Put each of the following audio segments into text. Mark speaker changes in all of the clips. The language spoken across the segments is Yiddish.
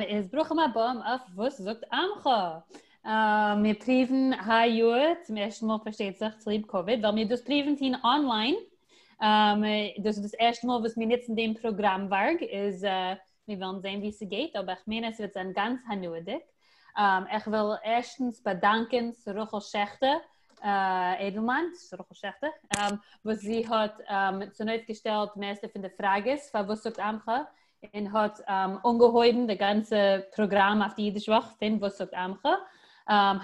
Speaker 1: איז ברוכים הבאים אויף וואס זאגט עמך? מיר פריוון היי יאר צום ערשטן מאל פארשטייט זיך צוליב קאוויד וועלן מיר דאס פריוון טון אנליין, דאס איז דאס ערשטע מאל וואס מיר נוצן דעם פראגראמווארג, איז מיר וועלן זען ווי ס'גייט אבער איך מיין אז ס'וועט זיין גאנץ הנאה'דיג. איך וויל ערשטנס באדאנקען רחל שעכטער עדעלמאן, רחל שעכטער, וואס זי האט צונויפגעשטעלט מערסטע פון די פראגעס פאר וואס זאגט עמך, און האט אנגעהויבן די גאנצע פראגראם אויף די אידיש וואך פון וואס זאגט עמך.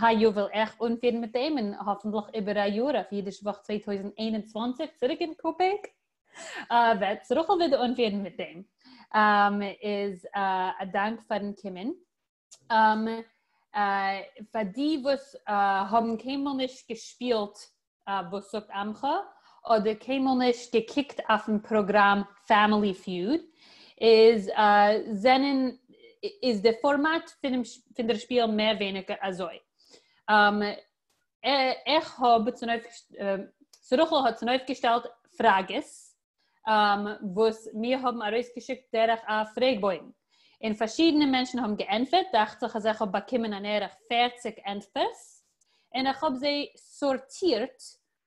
Speaker 1: היי יאר וועל איך אנפירן מיט דעם, און האפנטליך איבער א יאר אויף אידיש וואך 2021 צוריק אין קופעק וועט רחל ווידער אנפירן מיט דעם. איז א דאנק פארן קומען. פאר די וואס האבן קיינמאל נישט געשפילט וואס זאגט עמך, אדער קיינמאל נישט געקוקט אויפן פראגראם Family Feud, איז זענען איז די פארמאט פונעם פון דער שפיל מער ווייניגער אזוי. איך האב צונויף רחל האט צונויפגעשטעלט פראגעס וואס מיר האבן ארויסגעשיקט דורך א פרעגבויגן, און פארשידענע מענטשן האבן געענטפערט, דאכט זיך אז איך האב באקומען אן ערך 40 ענטפערס, און איך האב זיי סארטירט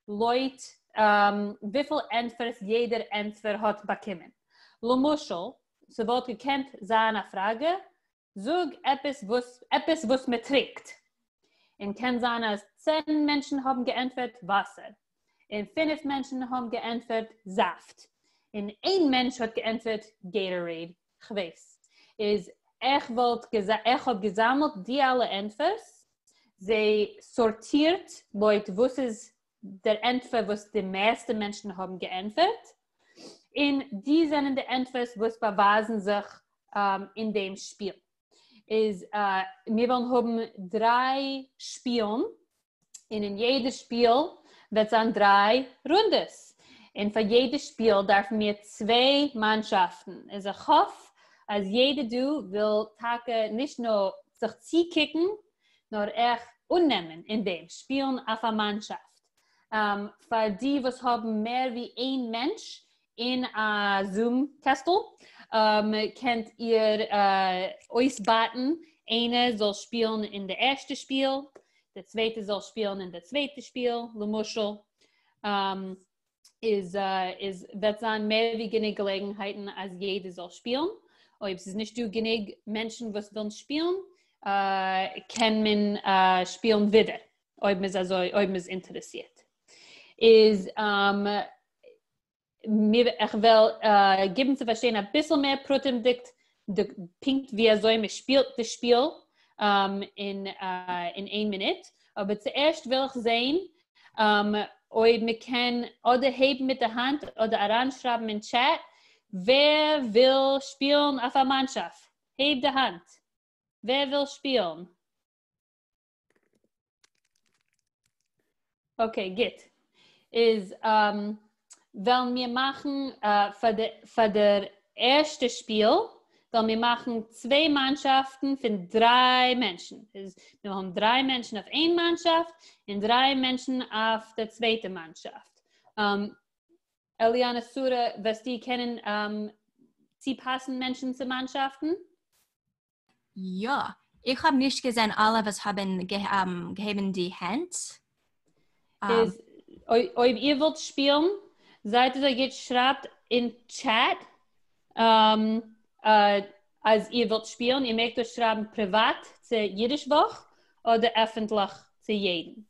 Speaker 1: לויט וויפיל ענטפערס יעדער ענטפער האט באקומען. למשל, ס'וואלט געקענט זיין א פראגע, זאג עפעס וואס עפעס וואס מען טרינקט, און קען זיין אז 10 מענטשן האבן געענטפערט וואסער, און פינף מענטשן האבן געענטפערט זאפט, און איין מענטש האט געענטפערט געיטארעיד, כ'ווייס. איז איך וואלט איך האב געזאמלט די אלע ענטפערס, זיי סארטירט לויט וואס איז דער ענטפער וואס די מערסטע מענטשן האבן געענטפערט, און די זענען די ענטפערס וואס באווייזן זיך אין דעם שפיל. איז מיר וועלן האבן דריי שפילן, און אין יעדע שפיל וועט זיין דריי רונדעס, און פאר יעדע שפיל דארפן מיר צוויי מאנשאפטן. איז איך האף אז יעדער דא וויל טאקע נישט נאר זיך צוקוקן, נאר אויך אננעמען אין דעם שפילן אויף א מאנשאפט. פאר די וואס האבן מער ווי איין מענטש אין א זום קעסטל, קענט איר אויסבייטן, איינער זאל שפילן אין די ערשטע שפיל, די צווייטע זאל שפילן אין די צווייטע שפיל, למשל. איז איז וועט זיין מער ווי גענוג געלעגנהייטן אז יעדער זאל שפילן. אויב ס'איז נישט דא גענוג מענטשן וואס ווילן שפילן, קען מען שפילן ווידער, אויב מ'איז אזוי, אויב מ'איז אינטערעסירט. איז מיר, איך וועל גיבן צו פארשטיין אביסל מער פרטימדיג די פונקט ווי אזוי מען שפילט די שפיל אין אין איין מינוט, אבער צוערשט וויל איך זעהן אויב מען קען אדער הייבן מיט די האנט אדער אריינשרייבן אין טשעט, ווער וויל שפילן אויף א מאנשאפט? הייב די האנט. ווער וויל שפילן? אקעי גוט. איז וועלן מיר מאכן פאר די פאר דער ערשטע שפיל וועלן מיר מאכן צוויי מאנשאפטן פון דריי מענטשן. איז מיר האבן דריי מענטשן אויף איין מאנשאפט און דריי מענטשן אויף דער צווייטע מאנשאפט. אליאנה שרה וועסטו קענען צופאסן מענטשן צו מאנשאפטן?
Speaker 2: יא, איך האב נישט געזען אלע וואס האבן געהויבן די הענט.
Speaker 1: איז אויב איר ווילט שפילן, זייט אזוי גוט שרייבט אין טשעט אז איר ווילט שפילן, איר מעגט דאס שרייבן פריוואט צו אידיש וואך אדער עפנטליך צו יעדן.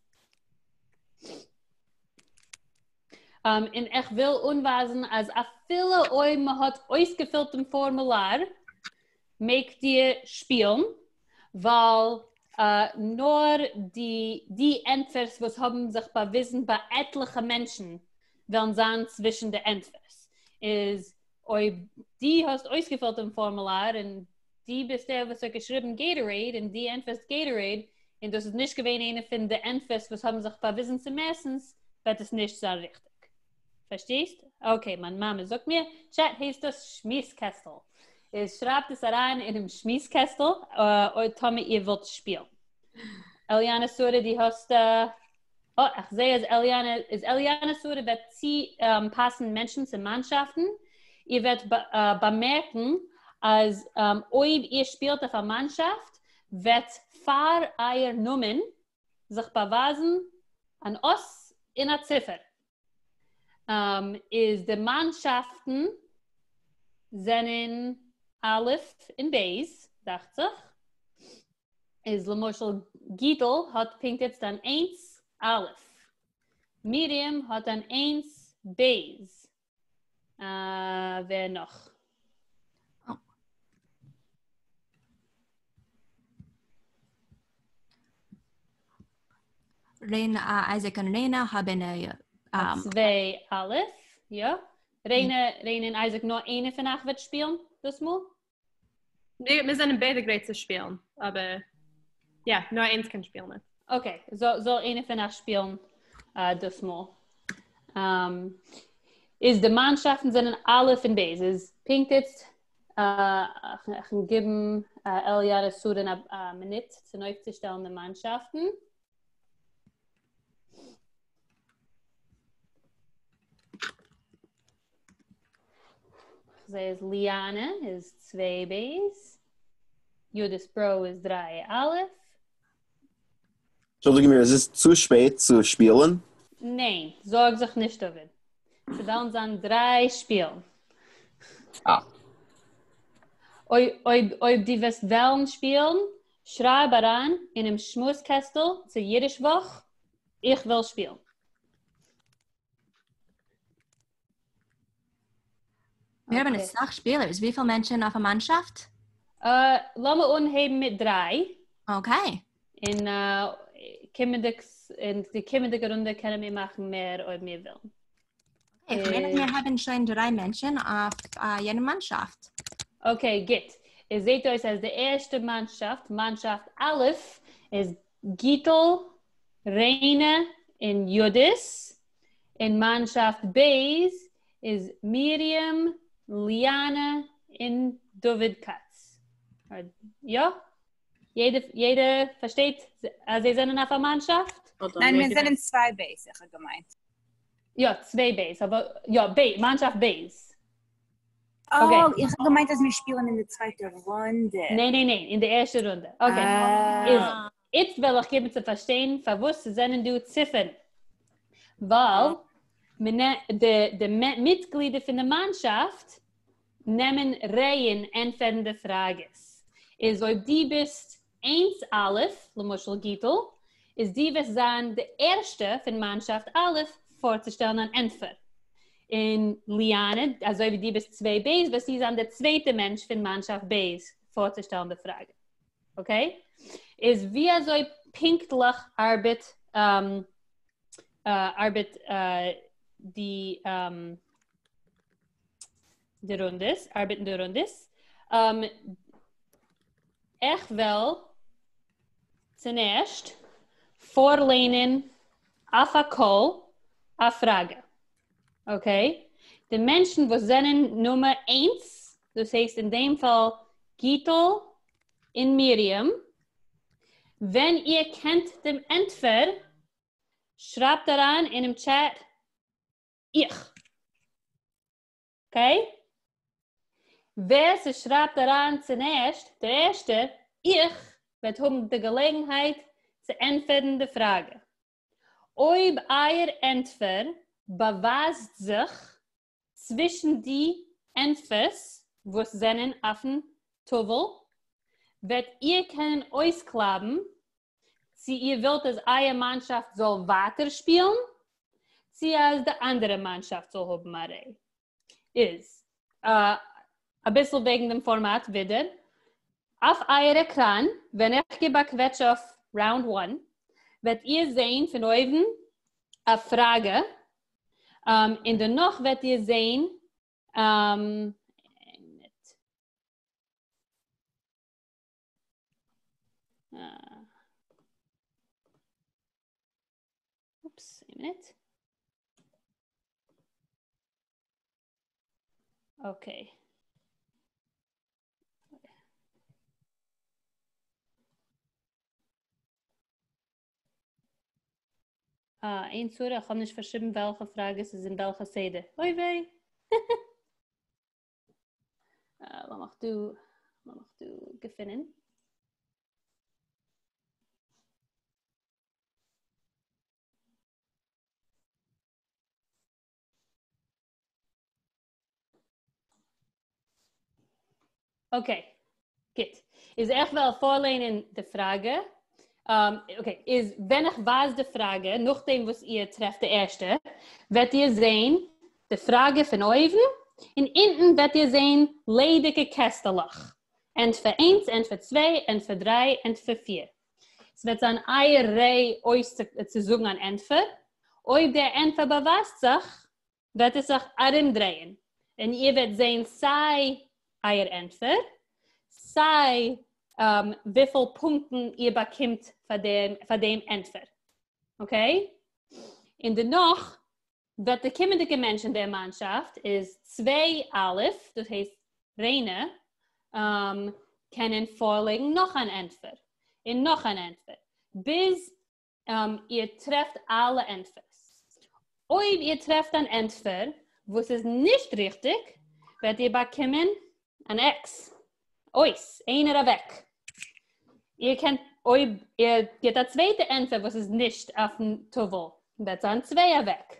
Speaker 1: און איך וויל אנווייזן אז אפילו אויב מען האט אויסגעפילט דעם פארמולאר, מעגט איר שפילן, ווייל נאר די די ענטפערס וואס האבן זיך באוויזן ביי עטליכע מענטשן וועלן זיין צווישן די ענטפערס. איז אויב דו האסט אויסגעפילט דעם פארמולאר און דו ביסט דער וואס האט געשריבן געיטארעיד און דו ענטפערסט געיטארעיד און דאס איז נישט געווען איינע פון די ענטפערס וואס האבן זיך באוויזן צום מערסטנס, וועט עס נישט זיין ריכטיג. פארשטייסט? אקעי, מיין מאמע זאגט מיר, טשעט הייסט דאס שמועס קעסטל. איז שרייבט עס אריין אינעם שמועס קעסטל אויב טאמער איר ווילט שפילן. אליאנה שרה דו האסט אה, איך זעה אז אליאנה איז אליאנה שרה וועט צופאסן מענטשן צו מאנשאפטן. איר וועט באמערקן אז אויב איר שפילט אויף א מאנשאפט, וועט פאר אייער נאמען זיך באווייזן אן אות און א ציפער. איז די מאנשאפטן זענען א' און ב', דאכט זיך. איז למשל גיטל האט פונקט איצט אן איינס א'. מרים האט אן איינס ב'. ווער נאך?
Speaker 2: ריינע, אייזיק און ריינע האבן
Speaker 1: א צוויי א', יא. ריינע, ריינע און אייזיק נאר איינער פון אייך וועט שפילן דאס מאל?
Speaker 3: מיר זענען ביידע גרייט צו שפילן, אבער יא, נאר איינס קען שפילן.
Speaker 1: Okay, זאל איינער פון אייך שפילן דאס מאל. איז די מאנשאפטן זענען א' און ב', איז פונקט איצט, איך קען גיבן אליאנה שרה'ן א מינוט צונויפצושטעלן די מאנשאפטן. איך זע אז ליאנע איז צוויי בית, יודית ברו איז דריי א'.
Speaker 4: אנטשולדיגט מיר, איז עס צו שפעט צו שפילן?
Speaker 1: ניין, זארג זיך נישט דוד. ס'וועלן זיין דריי שפילן.
Speaker 4: אה.
Speaker 1: אויב אויב דו וועסט וועלן שפילן, שרייב אריין אינעם שמועס קעסטל צו אידיש וואך, איך וויל שפילן.
Speaker 2: מיר האבן אסאך שפילערס, וויפיל מענטשן אויף א מאנשאפט?
Speaker 1: לאמיר אנהייבן מיט דריי.
Speaker 2: Okay.
Speaker 1: און אין די קומענדיגע רונדע קענען מיר מאכן מער אויב מיר ווילן.
Speaker 2: Okay, איך מיין אז מיר האבן שוין דריי מענטשן אויף יענע מאנשאפט.
Speaker 1: Okay, גוט. עס זעט אויס אז די ערשטע מאנשאפט, מאנשאפט א', איז גיטל, ריינע און יודית, און מאנשאפט ב' איז מרים, ליאנע און דוד כץ. יא? יעדער פארשטייט אז זיי זענען אויף א מאנשאפט?
Speaker 5: ניין, מיר זענען צוויי ב', איך האב געמיינט.
Speaker 1: יא, צוויי ב', אבער יא, ב', מאנשאפט ב'.
Speaker 5: אה, איך האב געמיינט אז מיר שפילן אין די צווייטע רונדע.
Speaker 1: ניין, ניין, ניין, אין די ערשטע רונדע. Okay. איז איצט וועל איך געבן צו פארשטיין פארוואס ס'זענען דא ציפערן. ווייל די מיטגלידער פון די מאנשאפט נעמען רייען ענטפערן די פראגעס. איז אויב דו ביסט איינס א', למשל גיטל, איז דו וועסט זיין די ערשטע פון מאנשאפט א' פארצושטעלן אן ענטפער. און ליאנע, אזוי ווי דו ביסט צוויי ב', וועסטו זיין די צווייטע מענטש פון מאנשאפט ב' פארצושטעלן די פראגע. Okay? איז ווי אזוי פונקטליך ארבעט ארבעט די די רונדעס, ארבעטן די רונדעס. איך וועל צוערשט פארליינען אויף א קול א פראגע. Okay? די מענטשן וואס זענען נומער איינס, דאס הייסט אין דעם פאל גיטל און מרים, ווען איר קענט דעם ענטפער, שרייבט אריין אינעם chat איך. Okay? ווער ס'שרייבט אריין צוערשט, דער ערשטער, איך, וועט האבן די געלעגנהייט צו ענטפערן די פראגע. אויב אייער ענטפער באווייזט זיך צווישן די ענטפערס וואס זענען אויפן טאוול, וועט איר קענען אויסקלייבן צי איר ווילט אז אייער מאנשאפט זאל ווייטער שפילן, צי אז די אנדערע מאנשאפט זאל האבן א ריי. איז אביסל וועגן דעם פארמאט ווידער. אויף אייער עקראן, ווען איך גיב א קוועטש אויף round one, וועט איר זען פון אויבן א פראגע, און דערנאך וועט איר זען Oops, a minute. Okay. אה, איין צרה, איך האב נישטפארשריבן וועלכע פראגע עס איז אין וועלכע סדר. אוי וויי. לאמיך דא, לאמיך דא געפינען. Okay, גוט. איז איך וועל פארליינען די פראגע. Okay, איז ווען איך ווייז די פראגע, נאכדעם וואס איר טרעפט די ערשטע, וועט איר זען די פראגע פון אויבן, און אונטן וועט איר זען ליידיגע קעסטעלעך. ענטפער איינס, ענטפער צוויי, ענטפער דריי, ענטפער פיר. ס'וועט זיין אייער ריי אויס צו זאגן אן ענטפער. אויב דער ענטפער באווייזט זיך, וועט עס זיך ארומדרייען, און איר וועט זען סיי אייער ענטפער, סיי וויפיל פונקטן איר באקומט פאר דעם ענטפער. Okay? און דערנאך וועט די קומענדיגע מענטש אין דער מאנשאפט איז צוויי א', דאס הייסט ריינע, קענען פארלייגן נאך אן ענטפער, און נאך אן ענטפער, ביז איר טרעפט אלע ענטפערס. אויב איר טרעפט אן ענטפער וואס איז נישט ריכטיג, וועט איר באקומען אן עקס. אויס, איינער אוועק. איר קענט, אויב איר גיבט א צווייטע ענטפער וואס איז נישט אויפן טאוול, וועט זיין צוויי אוועק.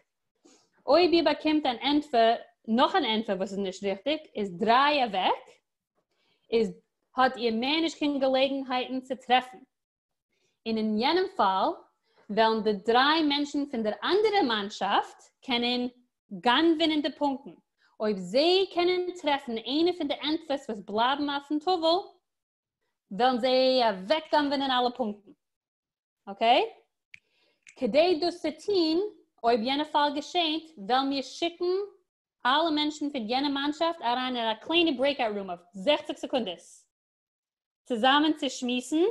Speaker 1: אויב איר באקומט אן ענטפער, נאך אן ענטפער וואס איז נישט ריכטיג, איז דריי אוועק, איז האט איר מער נישט קיין געלעגנהייטן צו טרעפן. און אין יענעם פאל וועלן די דריי מענטשן פון דער אנדערער מאנשאפט קענען גנב'ענען די פונקטן. אויב זיי קענען טרעפן איינע פון די ענטפערס וואס בלייבן אויפן טאוול, וועלן זיי אוועקגנב'ענען אלע פונקטן. Okay? כדי דאס צו טון, אויב יענע פאל געשענט, וועלן מיר שיקן אלע מענטשן פון יענע מאנשאפט אריין אין א קליינע breakout room אויף 60 סעקונדעס. צוזאמען צו שמועסן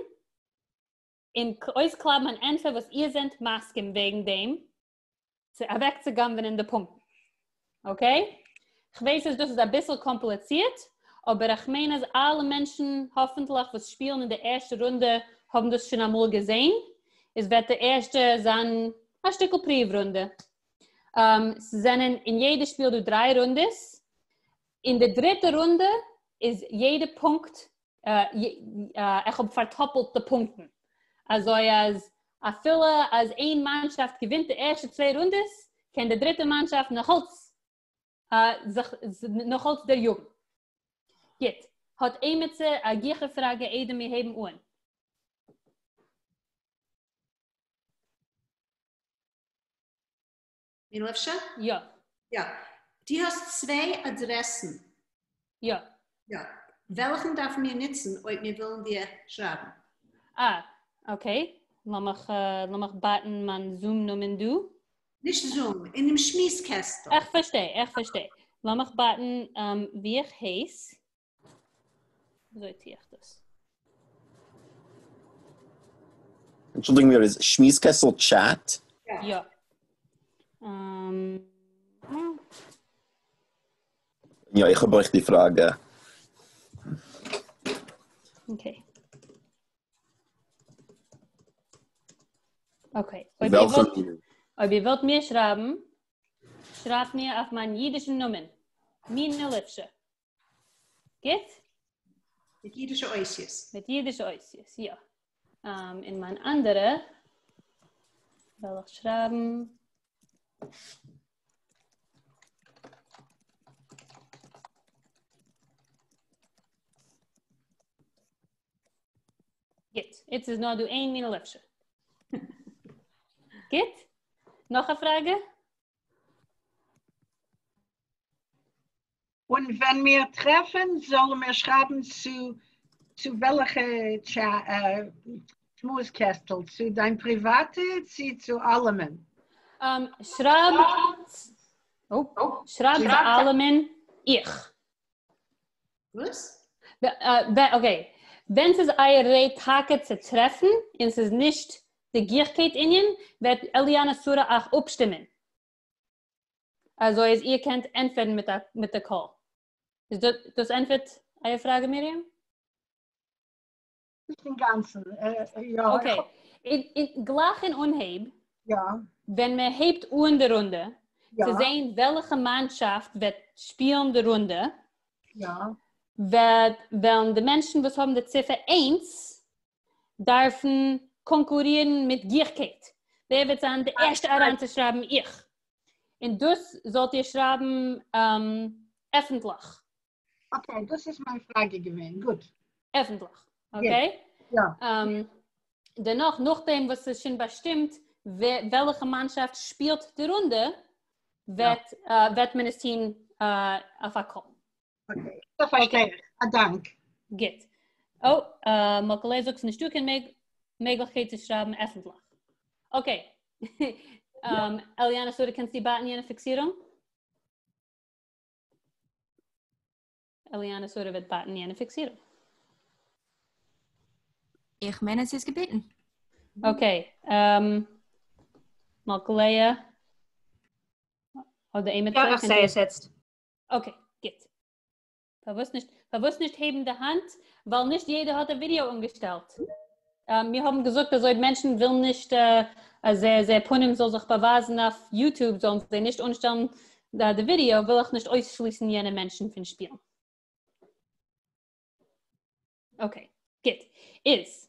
Speaker 1: און אויסקלייבן אן ענטפער וואס איר זענט מסכים וועגן דעם צו אוועקצוגנב'ענען די פונקטן. Okay? כ'ווייס אז דאס איז אביסל קאמפליצירט, אבער איך מיין אז אלע מענטשן האפנטליך וואס שפילן אין די ערשטע רונדע האבן דאס שוין אמאל געזען, איז וועט די ערשטע זיין א שטיקל פרואוו רונדע. ס'זענען אין יעדע שפיל דא דריי רונדעס, אין די דריטע רונדע איז יעדע פונקט, איך האב פארטאפלט די פונקטן, אזוי אז אפילו אז איין מאנשאפט געווינט די ערשטע צוויי רונדעס, קען די דריטע מאנשאפט נאכאלץ זיך נאכאלץ דעריאגן. גוט, האט עימיצער א גיכע פראגע איידער מיר הייבן אן?
Speaker 6: מינה ליפשע?
Speaker 1: יא.
Speaker 6: יא. דו האסט צוויי אדרעסן.
Speaker 1: יא.
Speaker 6: יא. וועלכן דארפן מיר נוצן אויב מיר ווילן דיר שרייבן?
Speaker 1: אה, okay. לאמיך לאמיך בייטן מיין Zoom נאמען דא.
Speaker 6: נישט Zoom, אינעם שמועס קעסטל.
Speaker 1: איך פארשטיי, איך פארשטיי. לאמיך בייטן ווי איך הייס. אזוי טו איך דאס.
Speaker 4: אנטשולדיגט מיר, איז שמועס קעסטל chat?
Speaker 1: יא.
Speaker 4: יא, איך האב אויך די פראגע.
Speaker 1: Okay. Okay. אויב איר ווילט, אויב איר ווילט מיר שרייבן, שרייבט מיר אויף מיין אידישן נאמען, מינה ליפשע. גוט?
Speaker 6: מיט אידישע אותיות.
Speaker 1: מיט אידישע אותיות, יא. אין מיין אנדערע וועל איך שרייבן גוט, איצט איז נאר דא איין מינה ליפשע. גוט? נאך א פראגע?
Speaker 7: און ווען מיר טרעפן, זאלן מיר שרייבן צו צו וועלכע שמועס קעסטל? צו דיין פריוואטע צי צו אלעמען?
Speaker 1: שרייב, שרייב צו אלעמען איך.
Speaker 6: וואס?
Speaker 1: Okay, ווען ס'איז אייער ריי טאקע צו טרעפן און ס'איז נישט די גיכקייט ענין, וועט אליאנא שרה אייך אפשטימען. אזוי אז איר קענט ענטפערן מיט א מיט די קול. איז דאס דאס ענטפערט אייער פראגע מרים?
Speaker 7: נישט אינגאנצן, יא.
Speaker 1: Okay, אין גלייך אין אנהייב,
Speaker 7: יא.
Speaker 1: ווען מען הייבט אן די רונדע,
Speaker 7: יא.
Speaker 1: צו זען וועלכע מאנשאפט וועט שפילן די רונדע,
Speaker 7: יא.
Speaker 1: וועט וועלן די מענטשן וואס האבן די ציפער איינס דארפן קאנקורירן מיט גיכקייט, ווער וועט זיין די ערשטע אריינצושרייבן איך, און דאס זאלט איר שרייבן עפנטליך.
Speaker 7: Okay, דאס איז מיין פראגע געווען, גוט.
Speaker 1: עפנטליך, okay?
Speaker 7: יא.
Speaker 1: דערנאך, נאכדעם וואס ס'איז שוין באשטימט וועלכע מאנשאפט שפילט די רונדע, וועט וועט מען עס טון אויף א קול.
Speaker 7: Okay, דאס פארשטיי איך. א דאנק.
Speaker 1: גוט. אוי, מלכה'לע זאגט ס'נישטא קיין מעגליכקייט צו שרייבן עפנטליך. Okay. אליאנה שרה קענסטו בייטן יענע פיקסירונג? אליאנה שרה וועט בייטן יענע פיקסירונג.
Speaker 2: איך מיין עס איז געביטן.
Speaker 1: Okay. מלכה'לע אדער עימיצער
Speaker 8: יא, איך זע עס יעצט.
Speaker 1: Okay, גוט. פארוואס נישט, פארוואס נישט הייבן די האנט? ווייל נישט יעדער האט א ווידעא אנגעשטעלט. מיר האבן געזאגט אז אויב מענטשן ווילן נישט אז זייער פנים זאל זיך באווייזן אויף YouTube זאלן זיי נישט אנשטעלן די ווידעא, וויל איך נישט אויסשליסן יענע מענטשן פון שפילן. Okay, גוט. איז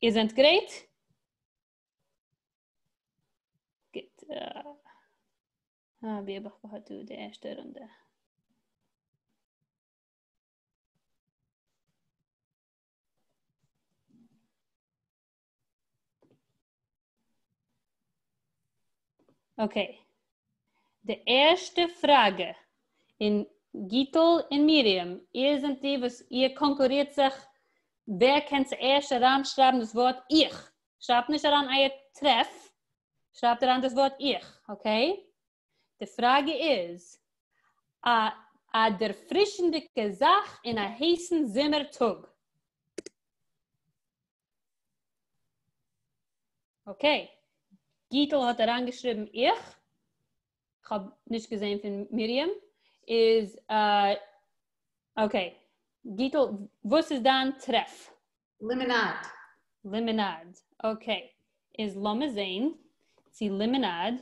Speaker 1: איר זענט גרייט? גוט. אה, ווי האב איך געהאט דא די ערשטע רונדע? Okay. די ערשטע פראגע און גיטל און מרים, איר זענט די וואס איר קאנקורירט זיך ווער קען צוערשט אריינשרייבן דאס ווארט איך. שרייבט נישט אריין אייער טרעף, שרייבט אריין דאס ווארט איך, okay? די פראגע איז, א א דערפרישנדיגע זאך אין א הייסן זומער טאג. Okay, גיטל האט אריינגעשריבן איך, כ'האב נישט געזען פון מרים, איז okay, גיטל וואס איז דיין טרעף?
Speaker 6: לימענאד.
Speaker 1: לימענאד, okay. איז לאמיר זעהן צו לימענאד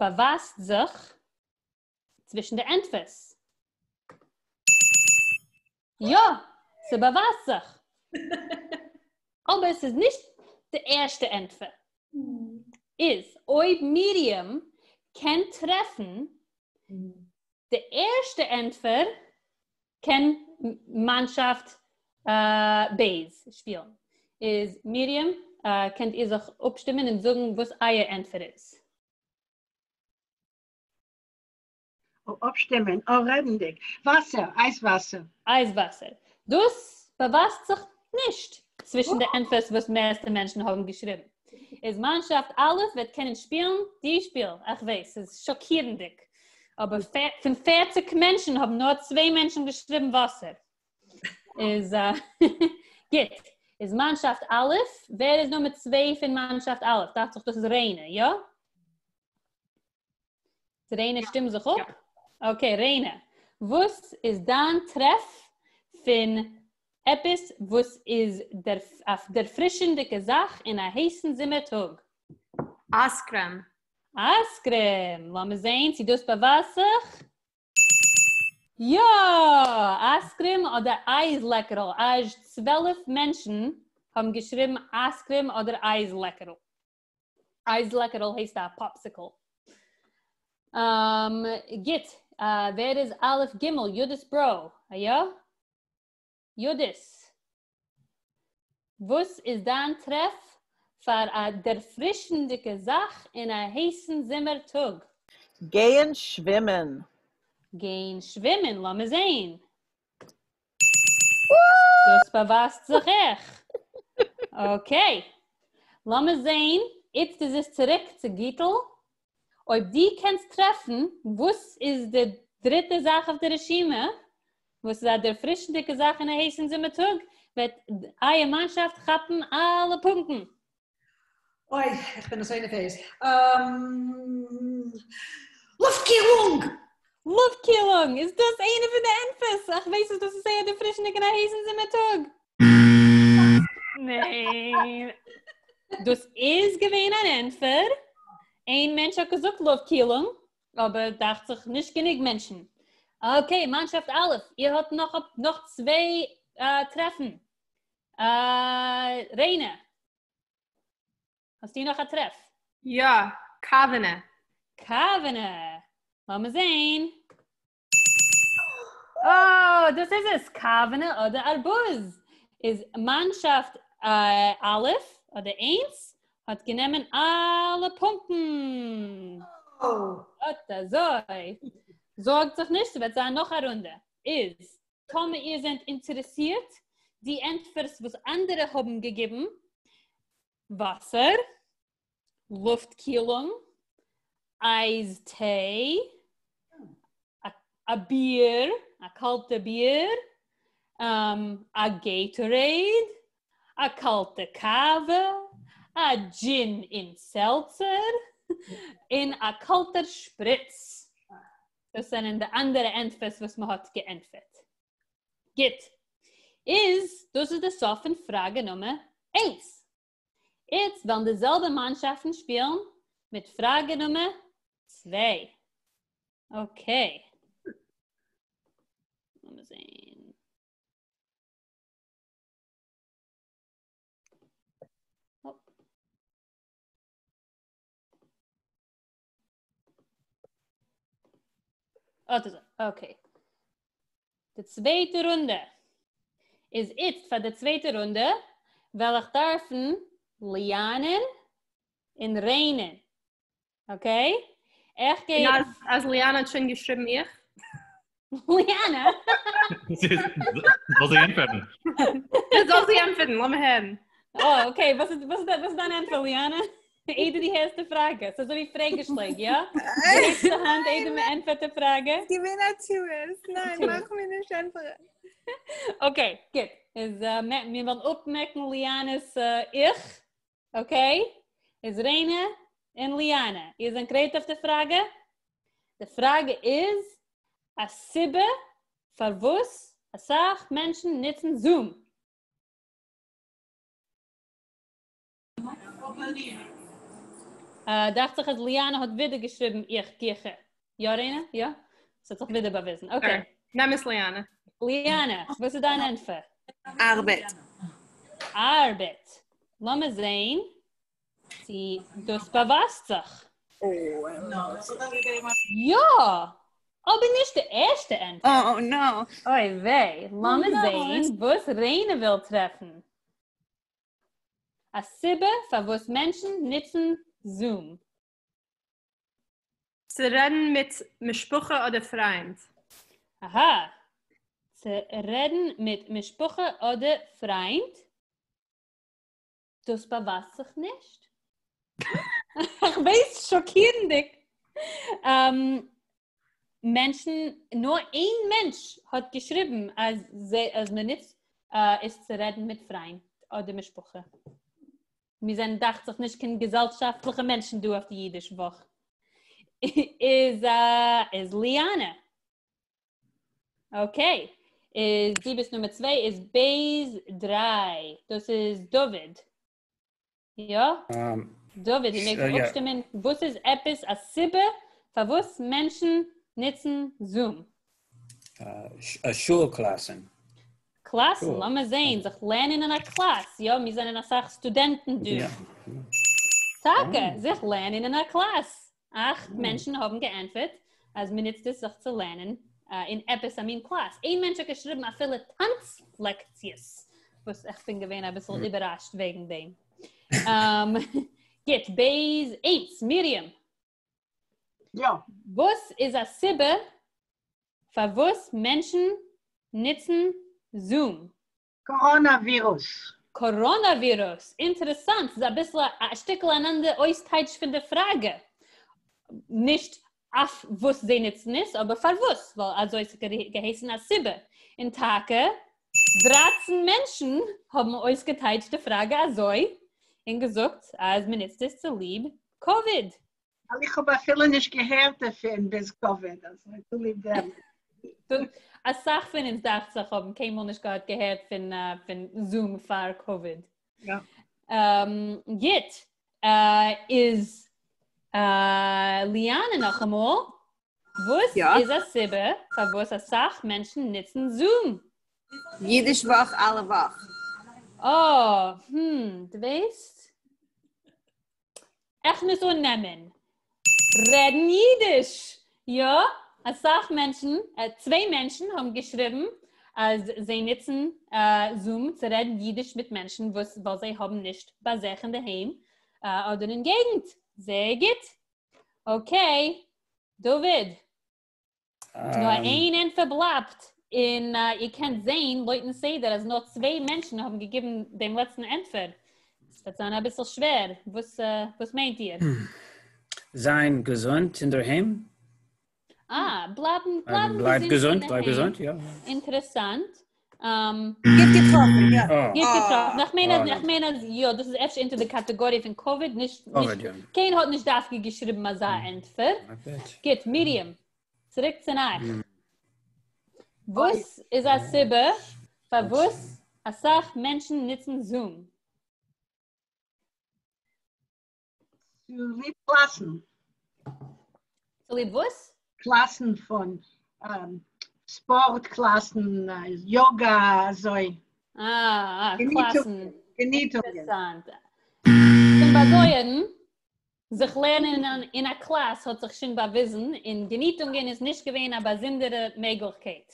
Speaker 1: באווייזט זיך צווישן די ענטפערס. יא! ס'באווייזט זיך! אבער ס'איז נישט די ערשטע ענטפער. איז אויב מרים קען טרעפן די ערשטע ענטפער קען מאנשאפט ב' שפילן. איז מרים קענט איר זיך אפשטימען און זאגן וואס אייער ענטפער איז?
Speaker 7: אפשטימען, או רעדנדיג. וואסער, אייז וואסער.
Speaker 1: אייז וואסער. דאס באווייזט זיך נישט צווישן די ענטפערס וואס מערסטע מענטשן האבן געשריבן. איז מאנשאפט א' וועט קענען שפילן די שפיל. איך ווייס, ס'איז שאקירנדיג. אבער פון פערציג מענטשן האבן נאר צוויי מענטשן געשריבן וואסער. איז גוט. איז מאנשאפט א', ווער איז נומער צוויי פון מאנשאפט א'? דאכט זיך דאס איז ריינע, יא? ריינע שטים זיך אפ? Okay, ריינע. וואס איז דיין טרעף פון עפעס וואס איז א דערפרישנדיגע זאך אין א הייסן זומער טאג?
Speaker 3: אייזקרעם.
Speaker 1: אייזקרעם! לאמיר זעהן צו דאס באווייזט זיך. יא! אייזקרעם אדער אייז לעקערל. אזש 12 מענטשן האבן געשריבן אייזקרעם אדער אייז לעקערל. אייז לעקערל הייסט א popsicle. גוט, ווער איז א' ג'? יודית ברו, יא? יודית, וואס איז דיין טרעף פאר א דערפרישנדיגע זאך אין א הייסן זומער טאג?
Speaker 9: גיין שווימען.
Speaker 1: גיין שווימען, לאמיר זעהן. דאס באווייזט זיך אויך. Okay. לאמיר זעהן, איצט איז עס צוריק צו גיטל. אויב דו קענסט טרעפן וואס איז די דריטע זאך אויף די רשימה, וואס איז א דערפרישנדיגע זאך אין א הייסן זומער טאג, וועט אייער מאנשאפט כאפן אלע פונקטן.
Speaker 6: אוי, איך בין אזוי נערוועז. לופטקילונג!
Speaker 1: לופטקילונג! איז דאס איינע פון די ענטפערס? איך ווייס אז דאס איז זייער דערפרישנדיג אין א הייסן זומער טאג. ניין. דאס איז געווען אן ענטפער. איין מענטש האט געזאגט לופטקילונג, אבער דאכט זיך נישט גענוג מענטשן. Okay, מאנשאפט א', איר האט נאך נאך צוויי טרעפן. ריינע, האסטו נאך א טרעף?
Speaker 3: יא, קאווענע.
Speaker 1: קאווענע. לאמיר זעהן. אה, דאס איז עס, קאווענע אדער ארבוז. איז מאנשאפט א' אדער איינס האט גענומען אלע פונקטן. אט אזוי. זארגט זיך נישט, ס'וועט זיין נאך א רונדע. איז, טאמער איר זענט אינטערעסירט, די ענטפערס וואס אנדערע האבן געגעבן, וואסער, לופטקילונג, אייז טיי, א ביר, א קאלטע ביר, א געיטארעיד, א קאלטע קאווע, א דזשין און סעלצער, און א קאלטער שפריץ. דאס זענען די אנדערע ענטפערס וואס מען האט געענטפערט. גוט. איז דאס איז די סוף פון פראגע נומער איינס. איצט וועלן די זעלבע מאנשאפטן שפילן מיט פראגע נומער צוויי. Okay. לאמיר זען. אט אזוי, okay. די צווייטע רונדע איז איצט פאר די צווייטע רונדע וועל איך דארפן ליאנען און ריינען. Okay? איך גיי...
Speaker 3: און אז ליאנע האט שוין געשריבן איך?
Speaker 1: ליאנע?
Speaker 8: זאל זי ענטפערן.
Speaker 3: זאל זי ענטפערן, לאמיר הערן.
Speaker 1: אה, okay, וואס איז וואס איז דיין ענטפער, ליאנע? איידער דו הערסט די פראגע. ס'איז אזוי ווי פרעגעשלעג, יא? דו הייבסט די האנט איידער מען ענטפערט די פראגע.
Speaker 10: געווען א טעות. ניין, מאך מיר נישט ענטפערן.
Speaker 1: Okay, גוט. איז מיר וועלן אפמעקן ליאנע'ס איך. Okay? איז ריינע און ליאנע, איר זענט גרייט אויף די פראגע? די פראגע איז א סיבה פארוואס אסאך מענטשן נוצן זום. דאכט זיך אז ליאנע האט ווידער געשריבן איך גיכער. יא ריינע? יא? ס'האט זיך ווידער באוויזן. Okay.
Speaker 3: נעם עס ליאנע.
Speaker 1: ליאנע, וואס איז דיין ענטפער?
Speaker 10: ארבעט.
Speaker 1: ארבעט. לאמיר זעהן צו דאס באווייזט זיך. יא! אבער נישט די ערשטע ענטפער.
Speaker 10: Oh no.
Speaker 1: אוי וויי. לאמיר זעהן וואס ריינע וויל טרעפן. א סיבה פארוואס מענטשן נוצן זום.
Speaker 3: צו רעדן מיט משפחה אדער פריינד.
Speaker 1: אהא. צו רעדן מיט משפחה אדער פריינד. דאס באווייזט זיך נישט. איך ווייס, שאקירנדיג. מענטשן, נאר איין מענטש האט געשריבן אז אז מען נוצט עס צו רעדן מיט פריינד אדער משפחה. מיר זענען דאכט זיך נישט קיין געזעלשאפטליכע מענטשן דא אויף די אידיש וואך. איז איז ליאנע. Okay. איז דו ביסט נומער צוויי איז בית דריי. דאס איז דוד. יא? דוד, דו מעגסט אפשטימען וואס איז עפעס א סיבה פארוואס מענטשן נוצן זום?
Speaker 11: שול קלאסן.
Speaker 1: קלאסן, לאמיר זעהן, זיך לערנען אין א קלאס, יא, מיר זענען אסאך סטודענטן דא. טאקע, זיך לערנען אין א קלאס. אכט מענטשן האבן געענטפערט אז מען נוצט עס זיך צו לערנען אין עפעס א מין קלאס. איין מענטש האט געשריבן אפילו טאנץ לעקציעס, וואס איך בין געווען אביסל איבערראשט וועגן דעם. גוט, בית איינס, מרים.
Speaker 7: יא.
Speaker 1: וואס איז א סיבה פארוואס מענטשן נוצן זום?
Speaker 7: קאראנא ווירוס.
Speaker 1: קאראנא ווירוס! אינטערעסאנט, ס'איז אביסל א שטיקל אן אנדער אויסטייטש פון די פראגע. נישט אויף וואס זיי נוצן עס, אבער פארוואס, ווייל אזוי האט געהייסן א סיבה. און טאקע דרייצן מענטשן האבן אויסגעטייטשט די פראגע אזוי, און געזאגט אז מ'נוצט עס צוליב קאוויד.
Speaker 7: ווייל איך האב אפילו נישט געהערט דערפון ביז קאוויד, אזוי צוליב דעם.
Speaker 1: אסאך פון אונז דאכט זיך האבן קיינמאל נישט געהאט געהערט פון פון זום פאר קאוויד.
Speaker 7: יא.
Speaker 1: גוט, איז ליאנע נאכאמאל. וואס
Speaker 5: יא.
Speaker 1: איז א סיבה פארוואס אסאך מענטשן נוצן Zoom?
Speaker 10: ייִדיש וואָך אַלע וואָך.
Speaker 1: אה, הם, דו ווייסט? איך מוז אננעמען. רעדן אידיש! יא, אסאך מענטשן, צוויי מענטשן האבן געשריבן אז זיי נוצן Zoom צו רעדן אידיש מיט מענטשן וואס ווייל זיי האבן נישט ביי זיך אינדערהיים אדער אין געגנט. זייער גוט. Okay, דוד. נאר איין ענטפער בלייבט, און איר קענט זען לויטן סדר אז נאר צוויי מענטשן האבן געגעבן דעם לעצטן ענטפער. עס וועט זיין אביסל שווער. וואס וואס מיינט איר?
Speaker 11: זיין געזונט אינדערהיים?
Speaker 1: אה, בלייבן בלייבן
Speaker 11: בלייב
Speaker 1: געזונט
Speaker 11: געזונט, בלייב
Speaker 1: אינדערהיים.
Speaker 11: געזונט, יא.
Speaker 1: אינטערעסאנט.
Speaker 10: גוט געטראפן, יא.
Speaker 1: גוט געטראפן. איך מיין אז,
Speaker 11: אה.
Speaker 1: איך מיין אז יא, דאס איז אפשר אונטער די קאטעגאריע פון קאוויד, נישט,
Speaker 11: קאוויד,
Speaker 1: נישט,
Speaker 11: יא.
Speaker 1: קיינער האט נישט דווקא געשריבן אזא ענטפער. גוט, מרים, צוריק צו אייך. וואס איז א סיבה פארוואס אסאך מענטשן נוצן Zoom?
Speaker 7: צוליב קלאסן.
Speaker 1: צוליב וואס?
Speaker 7: קלאסן פון ספארט קלאסן, יאגא, אזוי.
Speaker 1: אה, אה, קלאסן.
Speaker 7: געניטונגען.
Speaker 1: אינטערעסאנט. צום באדויערן, זיך לערנען אין א קלאס האט זיך שוין באוויזן, און געניטונגען איז נישט געווען א באזונדערע מעגליכקייט.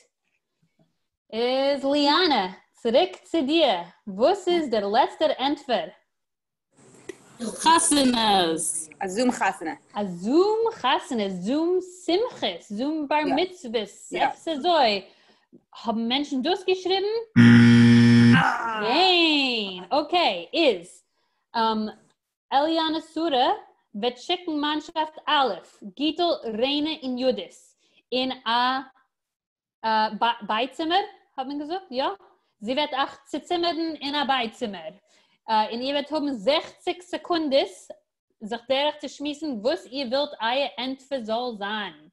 Speaker 1: איז ליאנע, צוריק צו דיר. וואס איז דער לעצטער ענטפער?
Speaker 12: חתונות.
Speaker 10: א Zoom חתונה.
Speaker 1: א Zoom חתונה, Zoom שמחות, Zoom בר מצוות,
Speaker 10: יא.
Speaker 1: עפעס אזוי. האבן מענטשן דאס געשריבן? ניין. Okay, איז אליאנה שרה וועט שיקן מאנשאפט א', גיטל, ריינע און יהודית אין א בייצימער, האט מען געזאגט, יא? זי וועט אייך צוצימערן אין א בייצימער, און איר וועט האבן זעכציק סעקונדעס זיך דורך צו שמועסן וואס איר ווילט אייער ענטפער זאל זיין.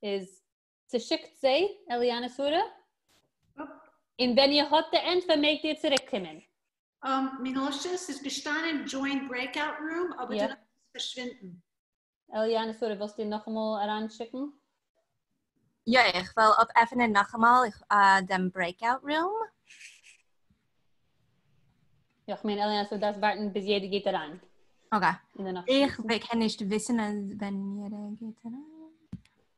Speaker 1: איז צושיקט זיי, אליאנה שרה, און ווען איר האט די ענטפער מעגט איר צוריקקומען.
Speaker 6: מנשה, ס'איז געשטאנען join breakout room, אבער
Speaker 1: יא.
Speaker 6: דערנאך איז עס פארשווינדן.
Speaker 1: אליאנה שרה, ווילסטו נאכאמאל אריינשיקן?
Speaker 2: יא, איך וועל אויפעפענען נאכאמאל איך, דעם breakout room.
Speaker 1: יא, איך מיין אליאנה שרה דארפסט ווארטן ביז יעדער גייט אריין.
Speaker 2: Okay.
Speaker 1: און דערנאך
Speaker 2: איך קען נישט וויסן אז ווען יעדער גייט אריין.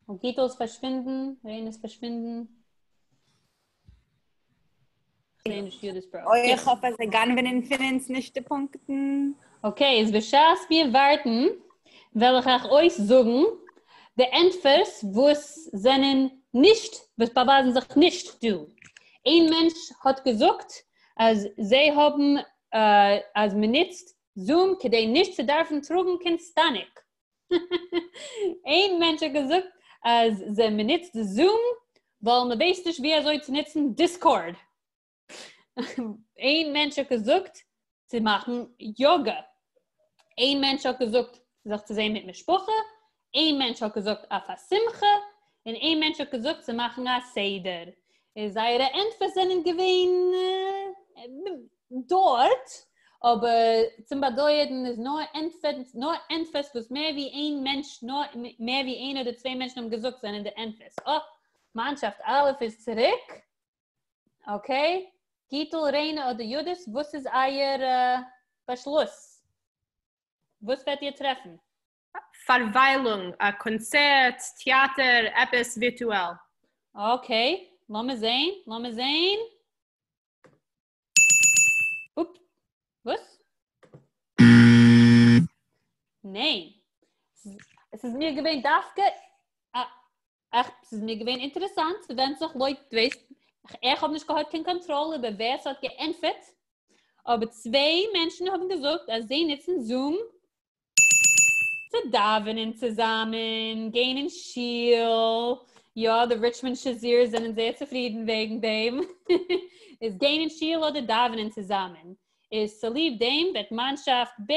Speaker 1: און גיטל איז פארשווינדן, ריין איז פארשווינדן. איך זעה נישט יהודית בראך.
Speaker 10: אוי, איך האף אז זיי גנב'ענען פון אונז נישט די פונקטן.
Speaker 1: Okay, איז בשעת מיר ווארטן, וועל איך אייך אויסזאגן די ענטפערס וואס זענען נישט, וואס באווייזן זיך נישט דא. איין מענטש האט געזאגט אז זיי האבן, אז מען נוצט Zoom כדי נישט צו דארפן טראגן קיין סטאניק. איין מענטש האט געזאגט אז זיי מען נוצט Zoom ווייל מען ווייסט נישט ווי אזוי צו נוצן Discord. איין מענטש האט געזאגט צו מאכן יאגא. איין מענטש האט געזאגט זיך צו זען מיט משפחה. איין מענטש האט געזאגט אויף א שמחה. און איין מענטש האט געזאגט צו מאכן א סדר. איז זייערע ענטפערס זענען געווען דארט, אבער צום באדויערן איז נאר ענטפער, נאר ענטפערס וואס מער ווי איין מענטש, נאר מער ווי איין אדער צוויי מענטשן האבן געזאגט זענען די ענטפערס. אה! מאנשאפט א' איז צוריק. Okay. גיטל, ריינע אדער יהודית, וואס איז אייער באשלוס? וואס וועט איר טרעפן?
Speaker 3: פארוויילונג, א קאנצערט, טעאטער, עפעס ווירטועל.
Speaker 1: Okay, לאמיר זען, לאמיר זען. אופ, וואס? ניין. עס איז מיר געווען דווקא, עס איז מיר געווען אינטערעסאנט, ס'ווענדט זיך לויט, דו ווייסט, איך האב נישט געהאט קיין קאנטראל איבער ווער ס'האט געענטפערט, אבער צוויי מענטשן האבן געזאגט אז זיי נוצן Zoom צו דאווענען צוזאמען, גיין אין שול, יא, די Richmond שזירס זענען זייער צופרידן וועגן דעם, איז גיין אין שול אדער דאווענען צוזאמען, איז צוליב דעם וועט מאנשאפט ב'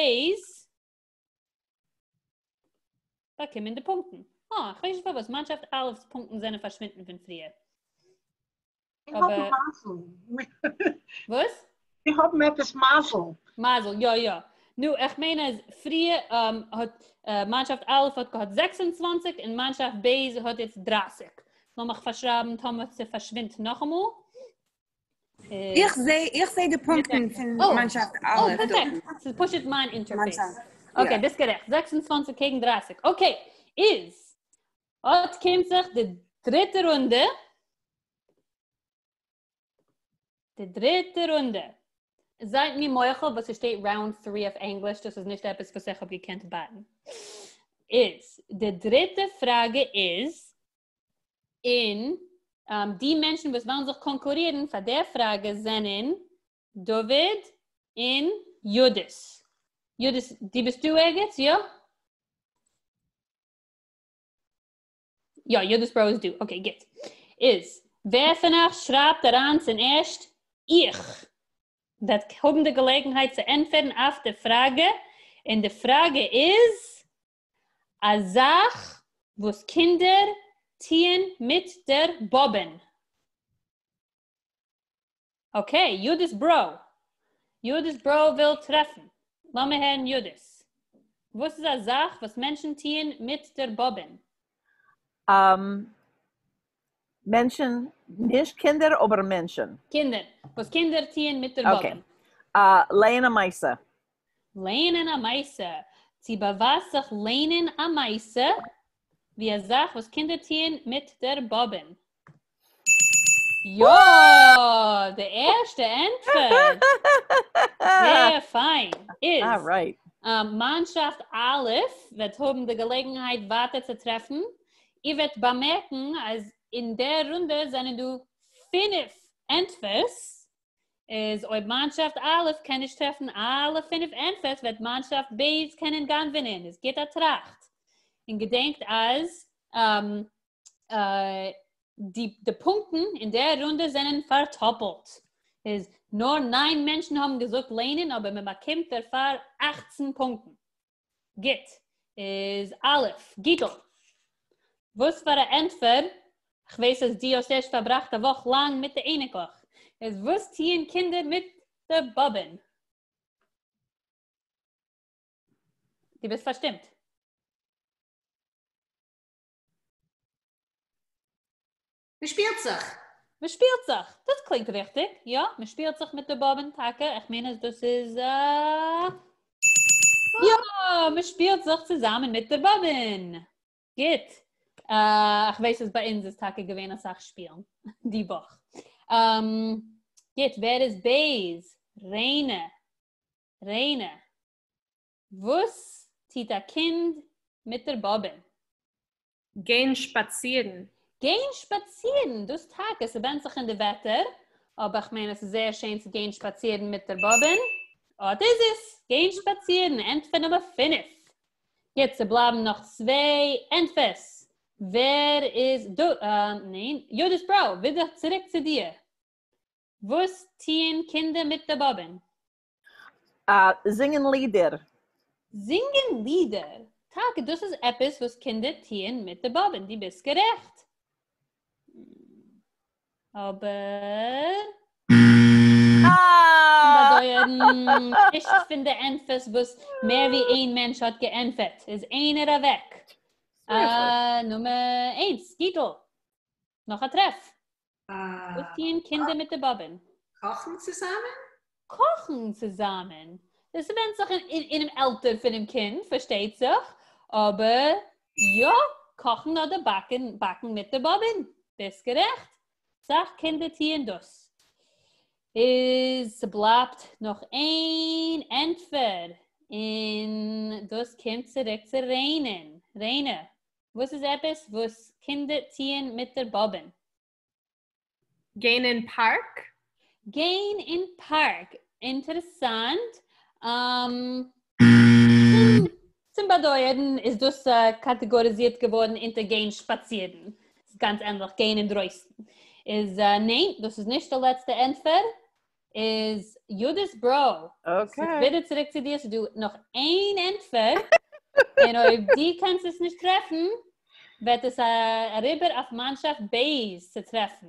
Speaker 1: באקומען די פונקטן. אה, איך ווייס נישט פארוואס מאנשאפט א' פונקטן זענען פארשווינדן פון פריער.
Speaker 7: מיר האבן מזל.
Speaker 1: וואס?
Speaker 7: מיר האבן עפעס מזל.
Speaker 1: מזל, יא יא. נו, איך מיין אז פריער האט מאנשאפט א' האט געהאט 26 און מאנשאפט ב' האט איצט 30. לאמיך פארשרייבן טאמער ס'פארשווינדט נאכאמאל.
Speaker 5: איך זע איך זע די פונקטן פון
Speaker 1: oh,
Speaker 5: מאנשאפט
Speaker 1: oh,
Speaker 5: א'.
Speaker 1: פערפעקט. ס'איז פשוט מיין אינטערפעיס.
Speaker 5: מאנשאפט,
Speaker 1: okay,
Speaker 5: יא.
Speaker 1: ביסט גערעכט. 26 קעגן 30. okay, איז אט קומט זיך די דריטע רונדע. די דריטע רונדע. זייט מיר מוחל וואס ס'שטייט round three אויף ענגליש, דאס איז נישט עפעס וואס איך האב געקענט בייטן. איז, די דריטע פראגע איז, און די מענטשן וואס וועלן זיך קאנקורירן פאר דער פראגע זענען דוד און יהודית. יהודית, דו ביסט דא ערגעץ, יא? יא, יהודית בראו איז דא, okay, גוט. איז, ווער פון אייך שרייבט אריין צום ערשט איך וועט האבן די געלעגנהייט צו ענטפערן אויף די פראגע, און די פראגע איז, א זאך וואס קינדער טוען מיט דער באבען. okay, יהודית בראו. יהודית בראו וויל טרעפן. לאמיר הערן יהודית. וואס איז א זאך וואס מענטשן טוען מיט דער באבען?
Speaker 9: מענטשן, נישט קינדער אבער מענטשן.
Speaker 1: קינדער. וואס קינדער טוען מיט דער באבען.
Speaker 9: okay. לייענען א מעשה.
Speaker 1: לייענען א מעשה. צו באווייזט זיך לייענען א מעשה ווי א זאך וואס קינדער טוען מיט דער באבען. יא! די ערשטע ענטפער! זייער פיין! איז מאנשאפט א' וועט האבן די געלעגנהייט ווייטער צו טרעפן. איר וועט באמערקן אז אין דער רונדע זענען דא פינף ענטפערס. איז אויב מאנשאפט א' קען נישט טרעפן אלע פינף ענטפערס וועט מאנשאפט ב' קענען גנב'ענען. איז גיט א טראכט און געדענקט אז די די פונקטן אין דער רונדע זענען פארטאפלט. איז נאר ניין מענטשן האבן געזאגט לייענען אבער מען באקומט דערפאר 18 פונקטן. גוט. איז א', גיטל. וואס פאר א ענטפער, כ'ווייס אז דו האסט ערשט פארבראכט א וואך לאנג מיט די אייניקלעך, איז וואס טוען קינדער מיט די באבען? דו ביסט פארשטימט.
Speaker 6: מען שפילט זיך.
Speaker 1: מען שפילט זיך. דאס קלינגט ריכטיג. יא, מען שפילט זיך מיט די באבען טאקע. איך מיין אז דאס איז א... יא, מען שפילט זיך צוזאמען מיט דער באבען. גוט. איך ווייס אז ביי אונז איז טאקע געווען אסאך שפילן די וואך. גוט, ווער איז בית? ריינע. ריינע. וואס טוט א קינד מיט דער באבען?
Speaker 3: גיין שפאצירן.
Speaker 1: גיין שפאצירן! דאס טאקע, ס'ווענדט זיך אין די וועטער, אבער כ'מיין עס איז זייער שיין צו גיין שפאצירן מיט דער באבען. אט איז עס! גיין שפאצירן, ענטפער נומער פינף. גוט, ס'בלייבן נאך צוויי ענטפערס. ווער איז דא? ניין, יהודית בראו, ווידער צוריק צו דיר. וואס טוען קינדער מיט דער באבען?
Speaker 9: זינגען לידער.
Speaker 1: זינגען לידער? טאקע, דאס איז עפעס וואס קינדער טוען מיט די באבען, דו ביסט גערעכט. אבער באדויערן, נישט פון די ענטפערס וואס מער ווי איין מענטש האט געענטפערט, איז איינער אוועק. נומער איינס, גיטל. נאך א טרעף. וואס טוען קינדער מיט די באבען?
Speaker 6: קאכן צוזאמען?
Speaker 1: קאכן צוזאמען. דאס ווענדט זיך אינעם עלטער פונעם קינד, פארשטייט זיך, אבער יא, קאכן אדער באקן, באקן מיט די באבען. ביסט גערעכט. אסאך קינדער טוען דאס. איז ס'בלייבט נאך איין ענטפער, און דאס קומט צוריק צו ריינען. ריינע, וואס איז עפעס וואס קינדער טוען מיט דער באבען?
Speaker 3: גיין אין פארק?
Speaker 1: גיין אין פארק. אינטערעסאנט. צום באדויערן איז דאס קאטעגאריזירט געווארן אונטער גיין שפאצירן. ס'איז גאנץ ענליך גיין אינדרויסן. איז ניין, דאס איז נישט די לעצטע ענטפער. איז יהודית בראו.
Speaker 9: okay.
Speaker 1: ווידער צוריק צו דיר, ס'איז דא נאך איין ענטפער, און אויב דו קענסט עס נישט טרעפן, וועט עס אריבער אויף מאנשאפט ב' צו טרעפן.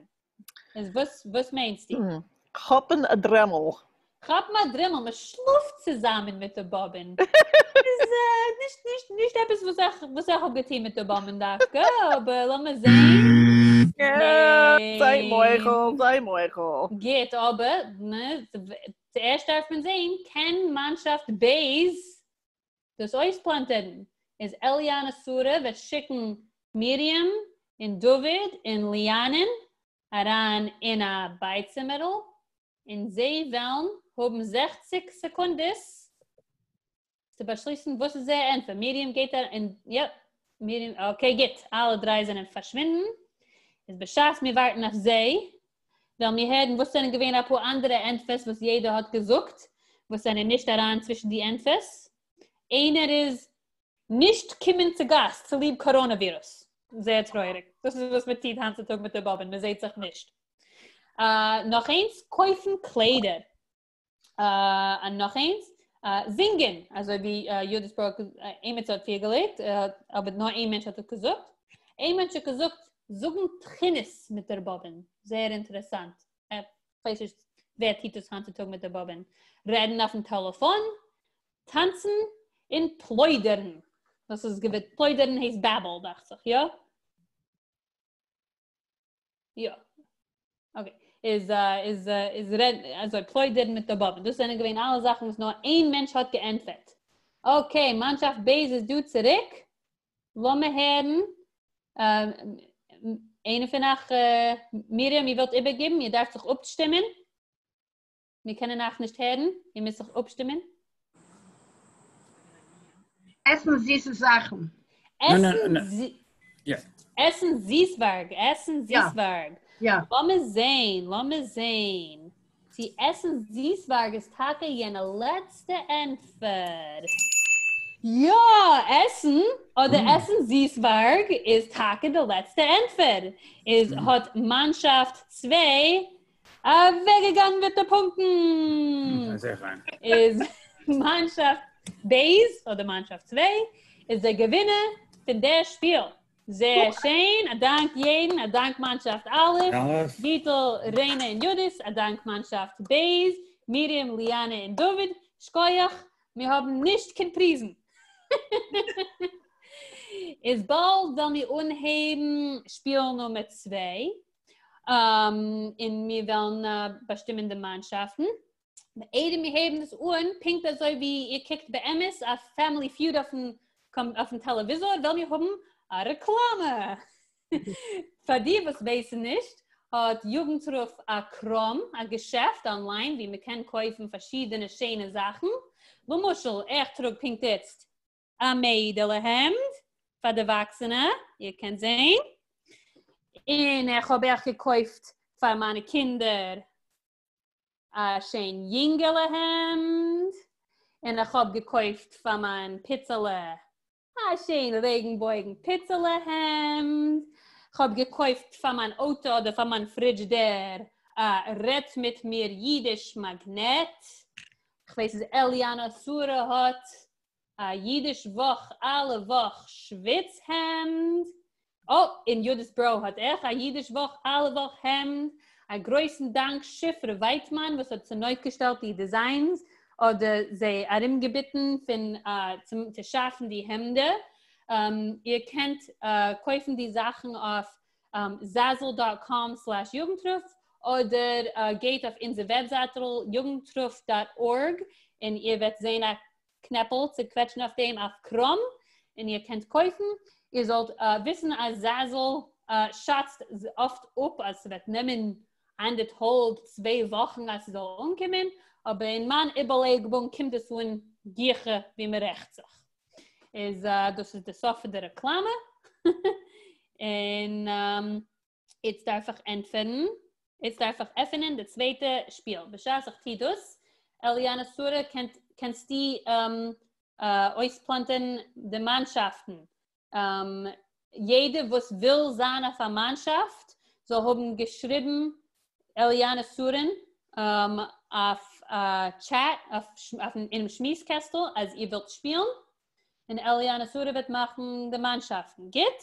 Speaker 1: איז וואס וואס מיינסטו?
Speaker 9: כאפן א דרעמל.
Speaker 1: כאַפּן אַ דרימל, מע שלאָפֿט צוזאַמען מיט דער באָבען. איז נישט, נישט, נישט עפּעס, וואָס איך, וואָס איך האָב געטאָן מיט דער באָבען דווקא, אָבער לאָמיר זען.
Speaker 9: זײַ מוחל, זײַ מוחל.
Speaker 1: גוט, אָבער, נע, צוערשט דאַרף מען זען, קען מאַנשאַפֿט בית דאָס אויספּלאָנטערן? איז אליאנה שׂרה וועט שיקן מרים און דוד און ליאַנען אַרײַן אין אַ בייצימערל און זיי וועלן האבן 60 סעקונדעס צו באשליסן וואס איז זייער ענטפער. מרים גייט אריין, יאפ, מרים, okay גוט, אלע דריי זענען פארשווינדן. איז בשעת מיר ווארטן אויף זיי, וועלן מיר הערן וואס זענען געווען אפאר אנדערע ענטפערס וואס יעדער האט געזאגט, וואס זענען נישט אריין צווישן די ענטפערס. איינער איז נישט קומען צו גאסט צוליב קאראנאווירוס. זייער טרויעריג. דאס איז וואס מען טוט היינט צו טאג מיט די באבען, מען זעט זיך נישט. נאך איינס, קויפן קליידער. און נאך איינס, זינגען, אזוי ווי יודית בראך עימיצער האט פארגעלייגט, אבער נאר איין מענטש האט עס געזאגט. איין מענטש האט געזאגט, זאגן תחינות מיט דער באבען. זייער אינטערעסאנט. כ'ווייס נישט ווער טוט דאס היינט צו טאג מיט דער באבען. רעדן אויפן טעלעפאן, טאנצן און פלוידערן. דאס איז געווען, פלוידערן הייסט babble דאכט זיך, יא? יא. okay. איז איז איז רעדן, אזוי פלוידערן מיט די באבע. דאס זענען געווען אלע זאכן וואס נאר איין מענטש האט געענטפערט. okay, מאנשאפט ב' איז דא צוריק. לאמיר הערן. איינער פון אייך, מרים, איר ווילט איבערגעבן? איר דארפט זיך אפשטימען. מיר קענען אייך נישט הערן, איר מוזט זיך אפשטימען.
Speaker 7: עסן זיסע זאכן.
Speaker 1: עסן זיסווארג, עסן זיסווארג. לאמיר זען, לאמיר זען צו עסן זיסווארג איז טאקע יענע לעצטע ענטפער. יא! עסן אדער עסן זיסווארג איז טאקע די לעצטע ענטפער. איז האט מאנשאפט צוויי אוועקגעגאנגען מיט די פונקטן!
Speaker 11: זייער פיין.
Speaker 1: איז מאנשאפט בית אדער מאנשאפט צוויי איז דער געווינער פון דער שפיל. זייער שיין, א דאנק יעדן, א דאנק מאנשאפט א', גיטל, ריינע און יודית, א דאנק מאנשאפט ב', מרים, ליאנע און דוד, שקויעך, מיר האבן נישט קיין פריזן. איז באלד וועלן מיר אנהייבן שפיל נומער צוויי. און מיר וועלן באשטימען די מאנשאפטן. איידער מיר הייבן דאס אן, פונקט אזוי ווי איר קוקט באמת אויף Family Feud אויפן טעלעוויזאר, וועלן מיר האבן א רעקלאמע. פאר די וואס ווייסן נישט, האט יוגנטרוף א קראם, א געשעפט online וואו מען קען קויפן פארשידענע שיינע זאכן. למשל, איך טראג פונקט איצט א מיידעלע העמד פאר דערוואקסענע, איר קענט זען, און איך האב אויך געקויפט פאר מיינע קינדער א שיין יונגעלע העמד, און איך האב געקויפט פאר מיין פיצעלע א שיין רעגנבויגן פיצעלע העמד, כ'האב געקויפט פאר מיין אויטא אדער פאר מיין פרידזשידער א רעדט מיט מיר אידיש מאגנעט, כ'ווייס אז אליאנה שרה האט א אידיש וואך אלע וואך שוויץ העמד. אה, און יודית בראו האט אויך א אידיש וואך אלע וואך העמד. א גרויסן דאנק שפרה ווייטמאן וואס האט צונויפגעשטעלט די designs אדער זיי ארומגעביטן פון צו שאפן די העמדער. איר קענט קויפן די זאכן אויף zazzle dot com slash יוגנטרוף אדער גייט אויף אונזער וועבזייטל יוגנטרוף dot org און איר וועט זען א קנעפל צו קוועטשן אויף דעם אויף קראם און איר קענט קויפן. איר זאלט וויסן אז Zazzle שאצט אפט אפ אז ס'וועט נעמען אנדערטהאלב צוויי וואכן אז ס'זאל אנקומען, אבער אין מיין איבערלעבונג קומט עס אן גיכער ווי מ'רעכט זיך. איז דאס איז די סוף פון די רעקלאמע. און איצט דארף איך ענטפערן, איצט דארף איך עפענען די צווייטע שפיל. בשעת איך טו דאס, אליאנה שרה, קענסטו אויספלאנטערן די מאנשאפטן. יעדער וואס וויל זיין אויף א מאנשאפט זאל האבן געשריבן אליאנה שרה'ן אויף chat, אינעם שמועס קעסטל אז איר ווילט שפילן, און אליאנה שרה וועט מאכן די מאנשאפטן. גוט?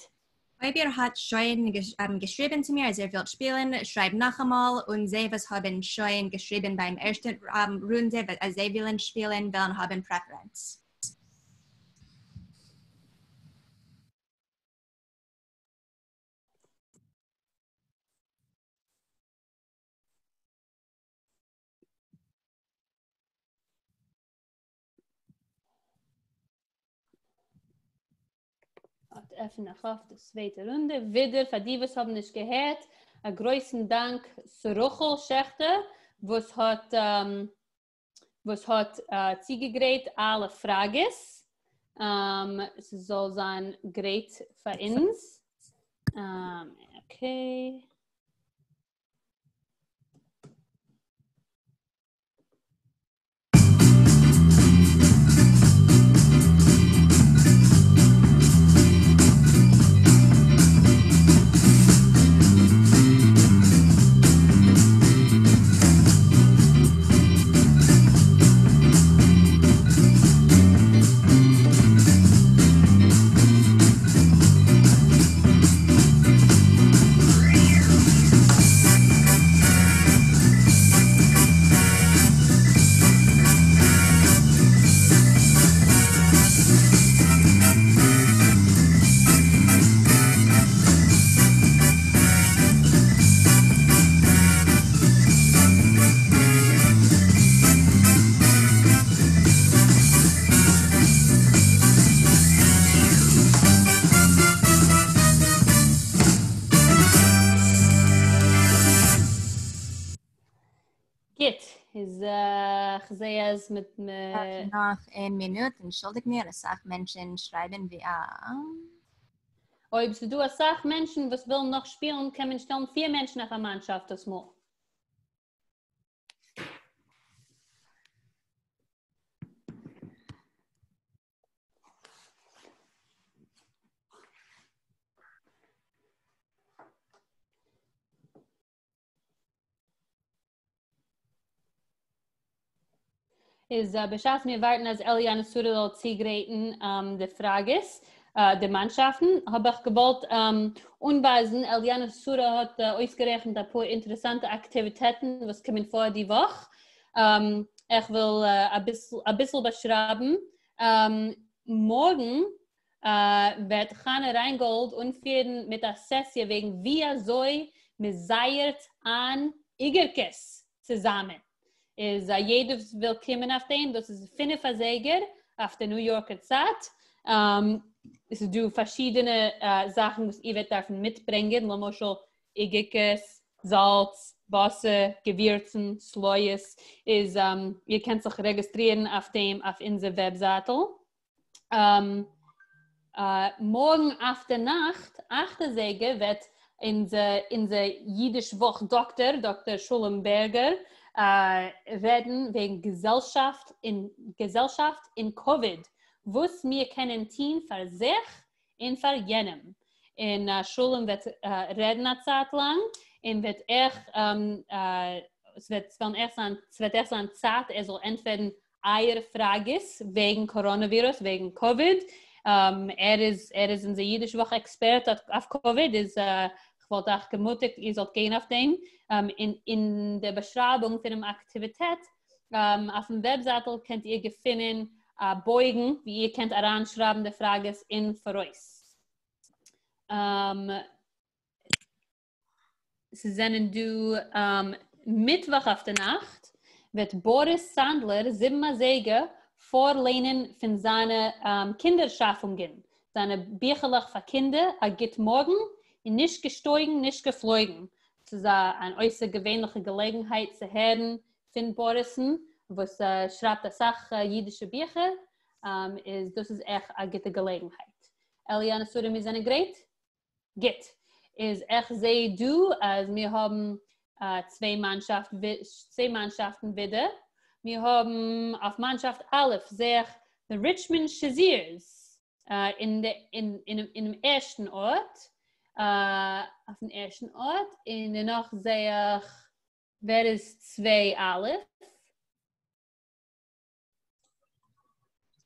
Speaker 2: אויב איר האט שוין געשריבן צו מיר אז איר ווילט שפילן, שרייב נאכאמאל, און זיי וואס האבן שוין געשריבן ביים ערשטן רונדע אז זיי ווילן שפילן וועלן האבן פרעפערענץ.
Speaker 1: אט עפן איך אויף די צווייטע רונדע. ווידער פאר די וואס האבן נישט געהערט, א גרויסן דאנק ס'רחל שעכטער וואס האט וואס האט צוגעגרייט אלע פראגעס ס'זאל זיין גרייט פאר אונז. Okay. גוט, איז כ'זעה אז מיט מ.
Speaker 2: נאך איין מינוט, אנטשולדיגט מיר, אסאך מענטשן שרייבן ווי א.
Speaker 1: אויב ס'דא אסאך מענטשן וואס ווילן נאך שפילן קען מען שטעלן פיר מענטשן אויף א מאנשאפט דאס מאל. איז בשעת מיר ווארטן אז אליאנה שרה זאל צוגרייטן די פראגעס, די מאנשאפטן, האב איך געוואלט אנווייזן, אליאנה שרה האט אויסגערעכנט אפאר אינטערעסאנטע אקטיוויטעטן וואס קומען פאר די וואך, איך וויל אביסל באשרייבן. מארגן וועט חנה ריינגאלד אנפירן מיט א סעסיע וועגן ווי אזוי מען זייערט איין איגערקעס צוזאמען. איז א יעדער וואס וויל קומען אויף דעם, דאס איז פינף אזייגער אויף די ניו יארקער צייט. עס איז דא פארשידענע זאכן וואס איר וועט דארפן מיטברענגען, למשל איגערקעס, זאלץ, וואסער, געווירצן, סלויעס, איז איר קענט זיך רעגיסטרירן אויף דעם אויף אונזער וועבזייטל. מארגן אויף די נאכט, אכט אזייגער, וועט אונזער אונזער אידיש וואך דאקטער, דאקטער שלום בערגער, רעדן וועגן געזעלשאפט אין געזעלשאפט אין קאוויד, וואס מיר קענען טון פאר זיך און פאר יענעם. און שלום וועט רעדן א צייט לאנג, און וועט אייך, ס'וועט וועלן אייך זיין, ס'וועט אייך זיין צייט ער זאל ענטפערן אייערע פראגעס וועגן קאראנעווירוס, וועגן קאוויד. ער איז, ער איז אונזער אידיש וואך עקספערט אויף קאוויד, איז כ'וואלט אייך געמוטיגט איר זאלט גיין אויף דעם. אין אין דער באשרייבונג פונעם אקטיוויטעט אויפן וועבזייטל קענט איר געפינען א בויגן וואו איר קענט אריינשרייבן די פראגעס אין פאראויס. ס'זענען דא מיטוואך אויף די נאכט וועט באריס סאנדלער זיבן אזייגער פארליינען פון זיינע קינדער שאפונגען, זיינע ביכלעך פאר קינדער, א גוט מארגן און נישט געשטויגן נישט געפלויגן. ס'איז אן אויסערגעווענליכע געלעגנהייט צו הערן פון באריס'ן וואס שרייבט אסאך אידישע ביכער, איז דאס איז עכט א גוטע געלעגנהייט. אליאנה שרה מיר זענען גרייט? גוט, איז איך זעה דא אז מיר האבן צוויי מאנשאפט צוויי מאנשאפטן ווידער, מיר האבן אויף מאנשאפט א' זעה איך די ריטשמאנד שזירס אין די אינעם ערשטן ארט, אויפן ערשטן ארט, און דערנאך זעה איך ווער איז צוויי א'?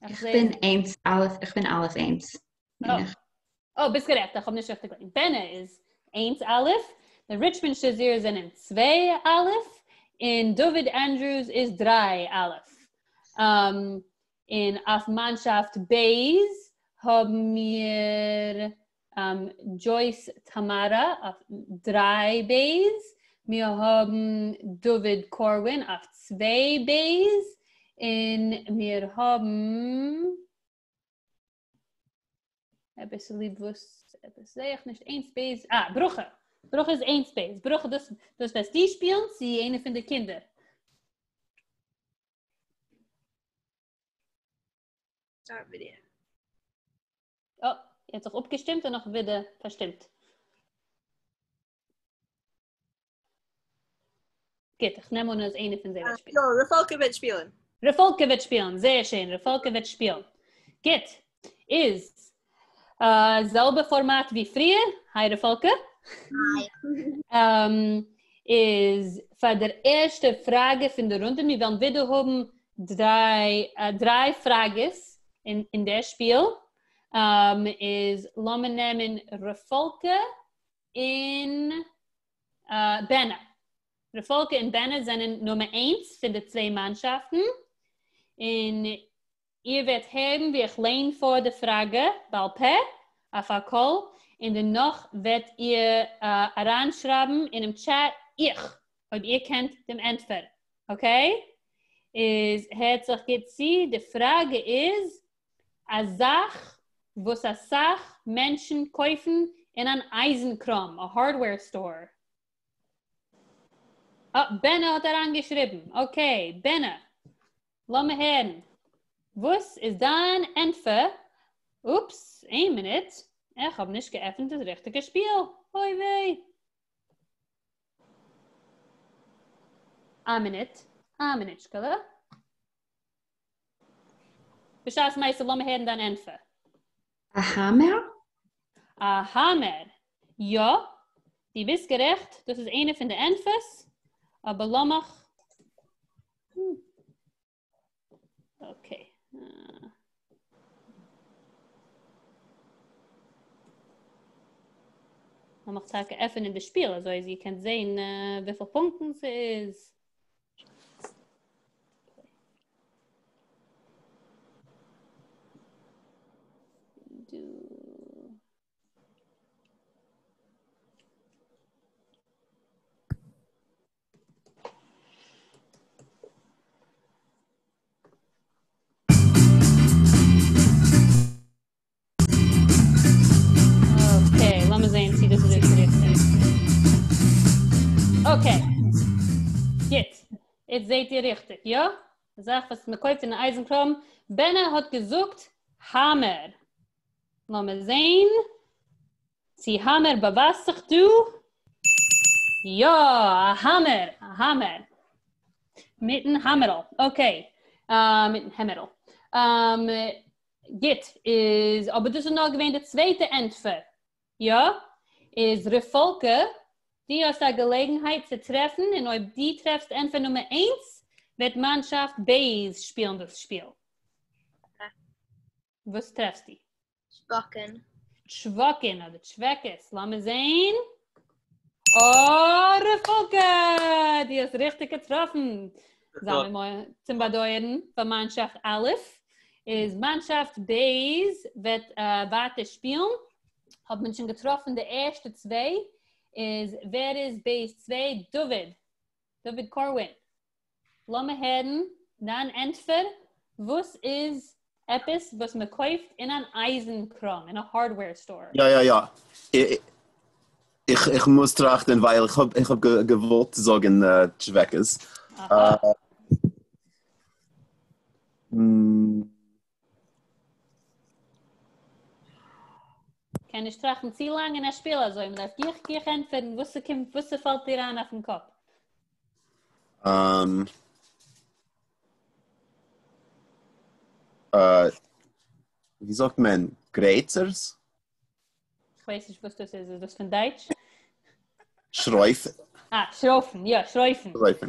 Speaker 10: איך בין איינס א', איך בין א' איינס.
Speaker 1: Oh, ביסט גערעכט, איך האב נישט ריכטיג געליינט. בענע איז איינס א', די ריטשמאנד שזיר זענען צוויי א', און דוד ענדרוס איז דריי א'. און אויף מאנשאפט ב' האבן מיר דזשויס טאמארא אויף דריי ב', מיר האבן דוד קארווין אויף צוויי ב', און מיר האבן עפעס צוליב וואס עפעס זעה איך נישט איינס ב', אה, ברכה! ברכה איז איינס ב', ברכה דאס דאס וועסטו שפילן צו איינע פון די קינדער?
Speaker 2: Start video.
Speaker 1: אה, ער האט זיך אפגעשטימט און נאך ווידער פארשטימט. גוט, איך נעם אן אז איינער פון זיי וועט שפילן.
Speaker 2: יא, רפאלקע וועט שפילן.
Speaker 1: רפאלקע וועט שפילן, זייער שיין, רפאלקע וועט שפילן. גוט, איז זעלבע פארמאט ווי פריער, היי רפאלקע.
Speaker 2: היי.
Speaker 1: איז פאר דער ערשטער פראגע פון די רונדע, מיר וועלן ווידער האבן דריי פראגעס אין דער שפיל, איז לאמיר נעמען רפאלקע און בענע. רפאלקע און בענע זענען נומער איינס פון די צוויי מאנשאפטן, און איר וועט הערן ווי איך ליין פאר די פראגע בעל פה אויף א קול, און דערנאך וועט איר אריינשרייבן אינעם טשעט איך, אויב איר קענט דעם ענטפער. אקעי? איז הערט זיך גוט צו, די פראגע איז, א זאך וואס אסאך מענטשן קויפן אין אן אייזן קראם, א הארדוועיר סטאר. אה, בענע האט אריינגעשריבן. אקעי, בענע, לאמיר הערן. וואס איז דיין ענטפער? אופס, איין מינוט, איך האב נישט געעפנט דאס ריכטיגע שפיל. אוי וויי. א מינוט, א מינוטשקעלע. בשעת מעשה לאמיר הערן דיין ענטפער.
Speaker 12: א האמער?
Speaker 1: א האמער. יא, דו ביסט גערעכט, דאס איז איינע פון די ענטפערס, אבער לאמיך. אקעי. לאמיך טאקע עפענען די שפיל אזוי אז איר קענט זען וויפיל פונקטן ס'איז. דא. אקעי, לאמיר זעהן צו דאס איז יעצט ריכטיג. אקעי. גוט. יעצט זעהט איר ריכטיג, יא? א זאך וואס מען קויפט אין א אייזן קראם. בענע האט געזאגט האמער. לאמיר זעהן צו האמער באווייזט זיך דא. יא, א האמער, א האמער. מיטן האמערל. אקעי. מיטן העמערל. גוט, איז אבער דאס איז נאר געווען די צווייטע ענטפער, יא? איז רפאלקע, דו האסט א געלעגנהייט צו טרעפן, און אויב דו טרעפסט ענטפער נומער איינס, וועט מאנשאפט ב' שפילן דאס שפיל. וואס טרעפסטו?
Speaker 13: טשוואקען.
Speaker 1: טשוואקען אדער טשוועקעס, לאמיר זעהן. אה, רפאלקע! דו האסט ריכטיג געטראפן! זיי מיר צום באדויערן פאר מאנשאפט א', איז מאנשאפט ב' וועט ווייטער שפילן, האט מען שוין געטראפן די ערשטע צוויי, איז ווער איז ב' צוויי? דוד! דוד קארווין! לאמיר הערן דיין ענטפער, וואס איז עפעס וואס מען קויפט אין אן אייזן קראם, אין א הארדוועיר סטאר?
Speaker 4: יא יא יא, איך איך מוז טראכטן ווייל איך האב איך האב געוואלט זאגן טשוועקעס.
Speaker 1: קען נישט טראכטן צו לאנג אין א שפיל אזוי, מען דארף גיך גיך ענטפערן וואס ס'קומט וואס ס'פאלט דיר איין אויפן קאפ.
Speaker 4: ווי זאגט מען גרייצערס?
Speaker 1: כ'ווייס נישט וואס דאס איז, איז דאס פון דייטש?
Speaker 4: שרויפן.
Speaker 1: אה, שרויפן, יא, שרויפן.
Speaker 4: שרויפן.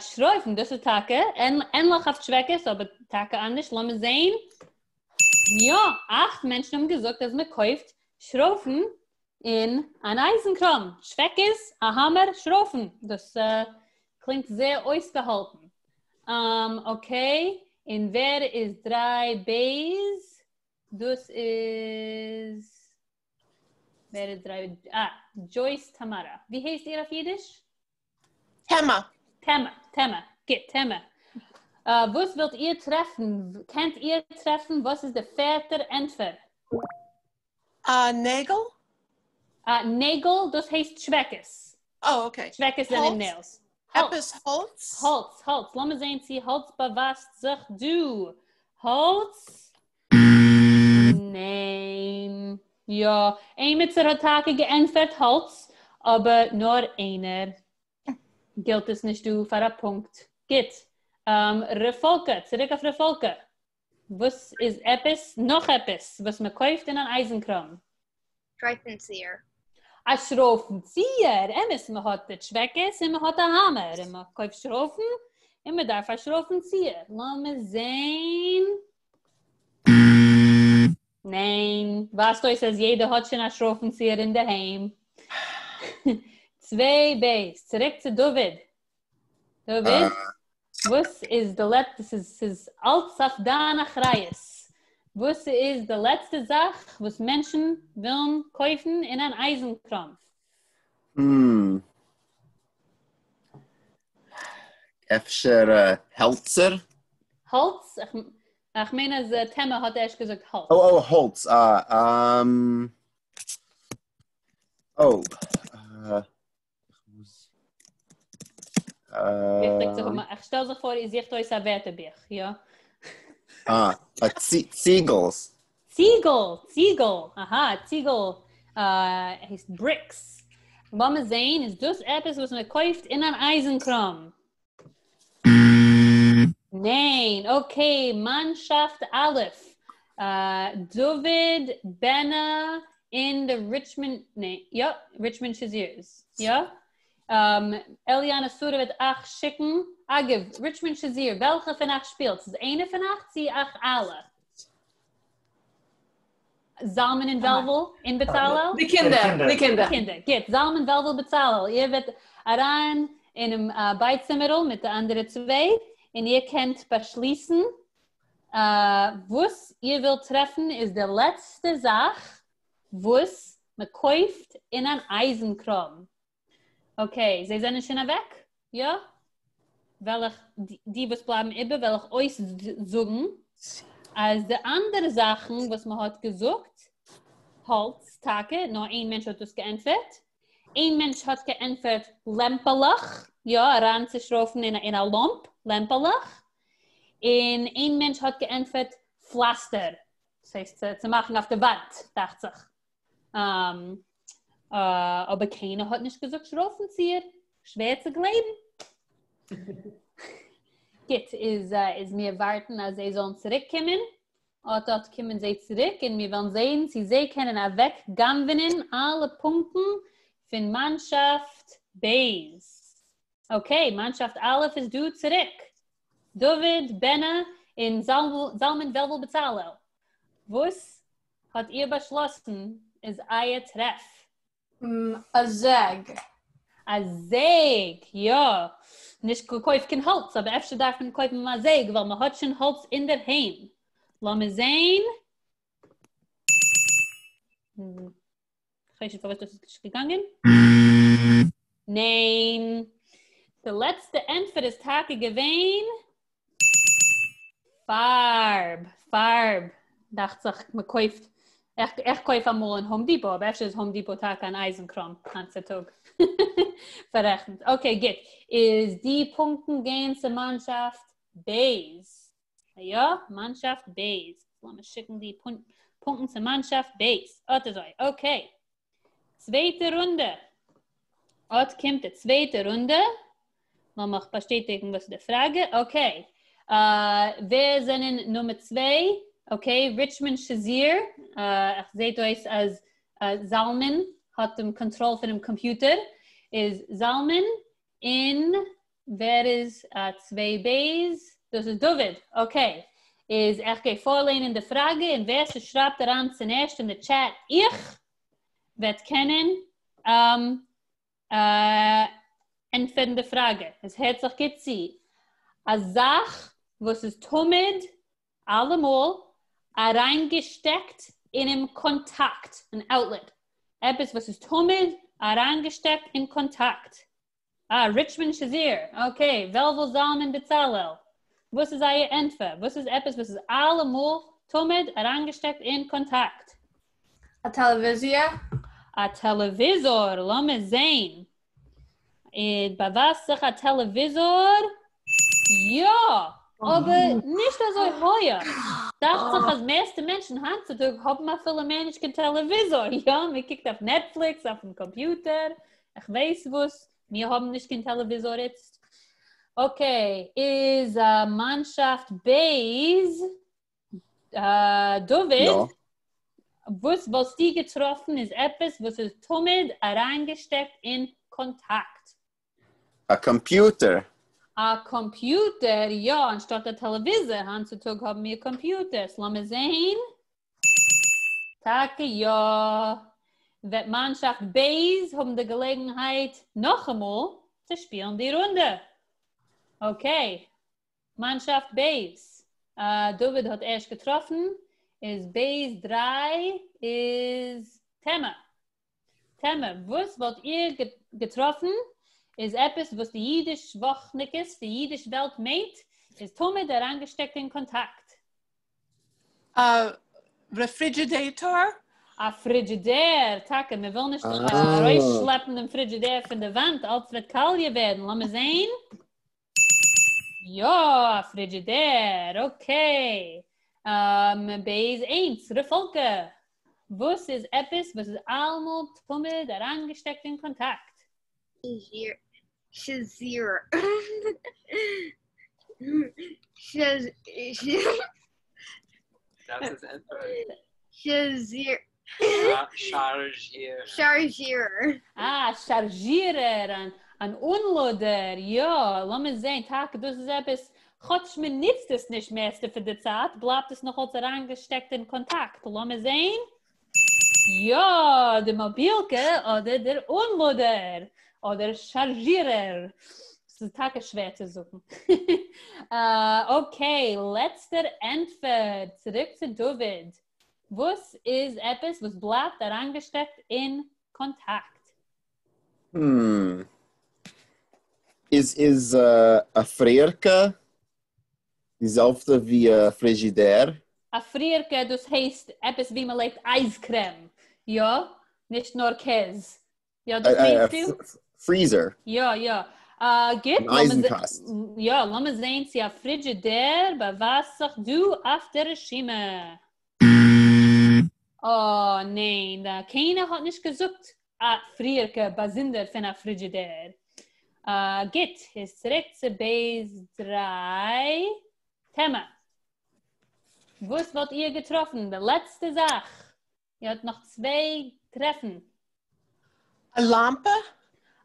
Speaker 1: שרויפן, דאס איז טאקע ענליך אויף טשוועקעס, אבער טאקע אנדערש, לאמיר זעהן. יא, אכט מענטשן האבן געזאגט אז מען קויפט שרויפן אין אן אייזנקראם. טשוועקעס, א האמער, שרויפן. דאס קלינגט זייער אויסגעהאלטן. אקעי, און ווער איז דריי בית? דאס איז. ווער איז דריי? אה, דזשויס טאמארא. ווי הייסט איר אויף אידיש?
Speaker 13: טעמע.
Speaker 1: טעמע, טעמע, גוט, טעמע. וואס ווילט איר טרעפן? קענט איר טרעפן וואס איז די פערטער ענטפער?
Speaker 13: א נעגל?
Speaker 1: א נעגל, דאס הייסט טשוועקעס.
Speaker 13: אה, אקעי.
Speaker 1: טשוועקעס זענען נעילס.
Speaker 13: עפעס האלץ?
Speaker 1: האלץ, האלץ. לאמיר זען צי האלץ באווייזט זיך דא. האלץ? ניין. יא, עימיצער האט טאקע געענטפערט האלץ, אבער נאר איינער. גילט עס נישט דא פאר א פונקט. גוט. רפאלקע, צוריק אויף רפאלקע. וואס איז עפעס, נאך עפעס, וואס מען קויפט אין אן אייזנקראם?
Speaker 14: שרויפנציער.
Speaker 1: א שרויפנציער! אמת, מען האט די טשוועקעס און מען האט א האמער און מען קויפט שרויפן און מען דארף א שרויפנציער. לאמיר זעהן. ניין, ווייזט אויס אז יעדער האט שוין א שרויפנציער אינדערהיים. צוויי בית, צוריק צו דוד. דוד, וואס איז די לעצטע, ס'איז ס'איז אלץ אויף דיין אחריות, וואס איז די לעצטע זאך וואס מענטשן ווילן קויפן אין אן אייזנקראם?
Speaker 4: הממ. אפשר העלצער?
Speaker 1: האלץ? איך מיין אז טעמע האט ערשט געזאגט האלץ.
Speaker 4: או או האלץ, אה, אממ. או.
Speaker 1: איך שטעל זיך פאר איר זוכט אויס א ווערטערבוך, יא?
Speaker 4: אה, ציגלס.
Speaker 1: ציגל, ציגל, אהא, ציגל הייסט בריקס. לאמיר זעהן, איז דאס עפעס וואס מען קויפט אין אן אייזנקראם? ניין, אקעי, מאנשאפט א', דוד בענא אין די ריטשמאנד, ניין, יא, ריטשמאנד שזירס, יא? אליאנה שרה וועט אייך שיקן, אגב, ריטשמאנד שזיר, וועלכע פון אייך שפילט? ס'איז איינער פון אייך צו אייך אלע? זלמן און וועלוול און בצלאל?
Speaker 9: די קינדער, די קינדער.
Speaker 1: די קינדער, גוט, זלמן, וועלוול, בצלאל, איר וועט אריין אינעם בייצימערל מיט די אנדערע צוויי, און איר קענט באשליסן וואס איר ווילט טרעפן איז די לעצטע זאך וואס מ'קויפט אין אן אייזנקראם. אקעי, זיי זענען שוין אוועק? יא? וועל איך, די וואס בלייבן איבער וועל איך אויסזאגן אז די אנדערע זאכן וואס מען האט געזאגט, האלץ, טאקע, נאר איין מענטש האט דאס געענטפערט, איין מענטש האט געענטפערט לעמפעלעך, יא, אריינצושרויפן אין א לאמפ, לעמפעלעך, און איין מענטש האט געענטפערט פלאסטער, דאס הייסט צו מאכן אויף די וואנט, דאכט זיך. אבער קיינער האט נישט געזאגט שרויפנציער, שווער צו גלייבן. גוט, איז איז מיר ווארטן אז זיי זאלן צוריק קומען, אט אט קומען זיי צוריק און מיר וועלן זען צו זיי קענען אוועק גנב'נען אלע פונקטן פון מאנשאפט בית. אקעי, מאנשאפט א' איז דא צוריק. דוד, בענא, און זלמן וועלוול בצלאל. וואס האט איר באשלאסן איז אייער טרעף?
Speaker 15: א זעג.
Speaker 1: א זעג, יא. נישט געקויפט קיין האלץ, אבער אפשר דארף מען קויפן א זעג ווייל מען האט שוין האלץ אינדערהיים. לאמיר זען. כ'ווייס נישט פארוואס דאס איז נישט געגאנגען. ניין. די לעצטע ענטפער איז טאקע געווען פארב. פארב. דאכט זיך מ'קויפט, איך קויף אמאל אין האום דיפאו, אבער אפשר איז האום דיפאו טאקע אן אייזן קראם היינט צו טאג. פאררעכנט. אקעי גוט. איז די פונקטן גייען צו מאנשאפט בית. יא, מאנשאפט בית. לאמיר שיקן די פונקטן צו מאנשאפט בית. אט אזוי. אקעי. צווייטע רונדע. אט קומט די צווייטע רונדע. לאמיך באשטעטיגן וואס איז די פראגע. אקעי. ווער זענען נומער צוויי? אקעי, ריטשמאנד שזיר. איך זעהט אויס אז זלמן האט דעם קאנטראל פונעם קאמפיוטער. איז זלמן און ווער איז צוויי בית? דאס איז דוד, אקעי. איז איך גיי פארליינען די פראגע און ווער ס'שרייבט אריין צוערשט אין די טשעט איך וועט קענען ענטפערן די פראגע. עס הערט זיך גוט צו. א זאך וואס איז תמיד, אלעמאל, אריינגעשטעקט אינעם קאנטאקט, אן אוטלעט. עפעס וואס איז תמיד אריינגעשטעקט אין קאנטאקט. אה, ריטשמאנד שזיר, אקעי, וועלוול זלמן בצלאל, וואס איז אייער ענטפער? וואס איז עפעס וואס איז אלעמאל, תמיד, אריינגעשטעקט אין קאנטאקט?
Speaker 15: א טעלעוויזיע?
Speaker 1: א טעלעוויזאר, לאמיר זעהן. איז באווייזט זיך א טעלעוויזאר? יא! אבער נישט אזוי הויעך. דאכט זיך אז מערסטע מענטשן היינט צו טאג האבן אפילו מער נישט קיין טעלעוויזאר, יא, מען קוקט אויף נעטפליקס, אויפן קאמפיוטער, איך ווייס וואס, מיר האבן נישט קיין טעלעוויזאר איצט. אקעי, איז מאנשאפט בית דוד,
Speaker 4: יא.
Speaker 1: וואס וואלסטו געטראפן איז עפעס וואס איז תמיד אריינגעשטעקט אין קאנטאקט?
Speaker 4: א קאמפיוטער.
Speaker 1: א קאמפיוטער, יא, אנשטאט א טעלעוויזאר, היינט צו טאג האבן מיר קאמפיוטערס, לאמיר זעהן. טאקע יא. וועט מאנשאפט בית האבן די געלעגנהייט נאכאמאל צו שפילן די רונדע. אקעי, מאנשאפט בית. דוד האט ערשט געטראפן, איז בית דריי איז טעמע. טעמע, וואס וואלט איר געטראפן איז עפעס וואס די אידיש וואכניקעס, די אידיש וועלט מיינט, איז תמיד אריינגעשטעקט אין קאנטאקט?
Speaker 13: א רעפרידזשידעיטאר?
Speaker 1: א פרידזשידער, טאקע, מען וויל נישט ארויסשלעפן דעם פרידזשידער פון די וואנט, אלץ וועט קאליע ווערן, לאמיר זען. יא, א פרידזשידער, אקעי. בית איינס, רפאלקע, וואס איז עפעס וואס איז אלעמאל תמיד אריינגעשטעקט אין קאנטאקט?
Speaker 14: שזיר. שזיר. שארזשירער.
Speaker 1: אה, שארזשירער, אן אנלאדער, יא, לאמיר זען, טאקע דאס איז עפעס, כאטש מען נוצט עס נישט מערסטע פון די צייט, בלייבט עס נאכאלץ אריינגעשטעקט אין קאנטאקט, לאמיר זען. יא, די מאבילקע אדער דער אנלאדער, אדער שארזשירער. ס'איז טאקע שווער צו זאגן. אקעי, לעצטער ענטפער, צוריק צו דוד. וואס איז עפעס וואס בלייבט אריינגעשטעקט אין קאנטאקט?
Speaker 4: Hmm. איז איז א פריערקע די זעלבסטע ווי א פריזשידער?
Speaker 1: א פריערקע דאס הייסט עפעס ווי מען לייגט אייזקרעם, יא? נישט נאר קעז. יא דאס מיינסטו?
Speaker 4: פריזער.
Speaker 1: יא יא. גוט.
Speaker 4: אן אייזן קאסט.
Speaker 1: יא, לאמיר זעהן צו א פרידזשידער באווייזט זיך דא אויף די רשימה. אה ניין, קיינער האט נישט געזאגט א פריערקע באזונדער פון א פרידזשידער. גוט, איז צוריק צו בית דריי. טעמע. וואס וואלט איר געטראפן די לעצטע זאך? איר האט נאך צוויי טרעפן.
Speaker 13: א לאמפע?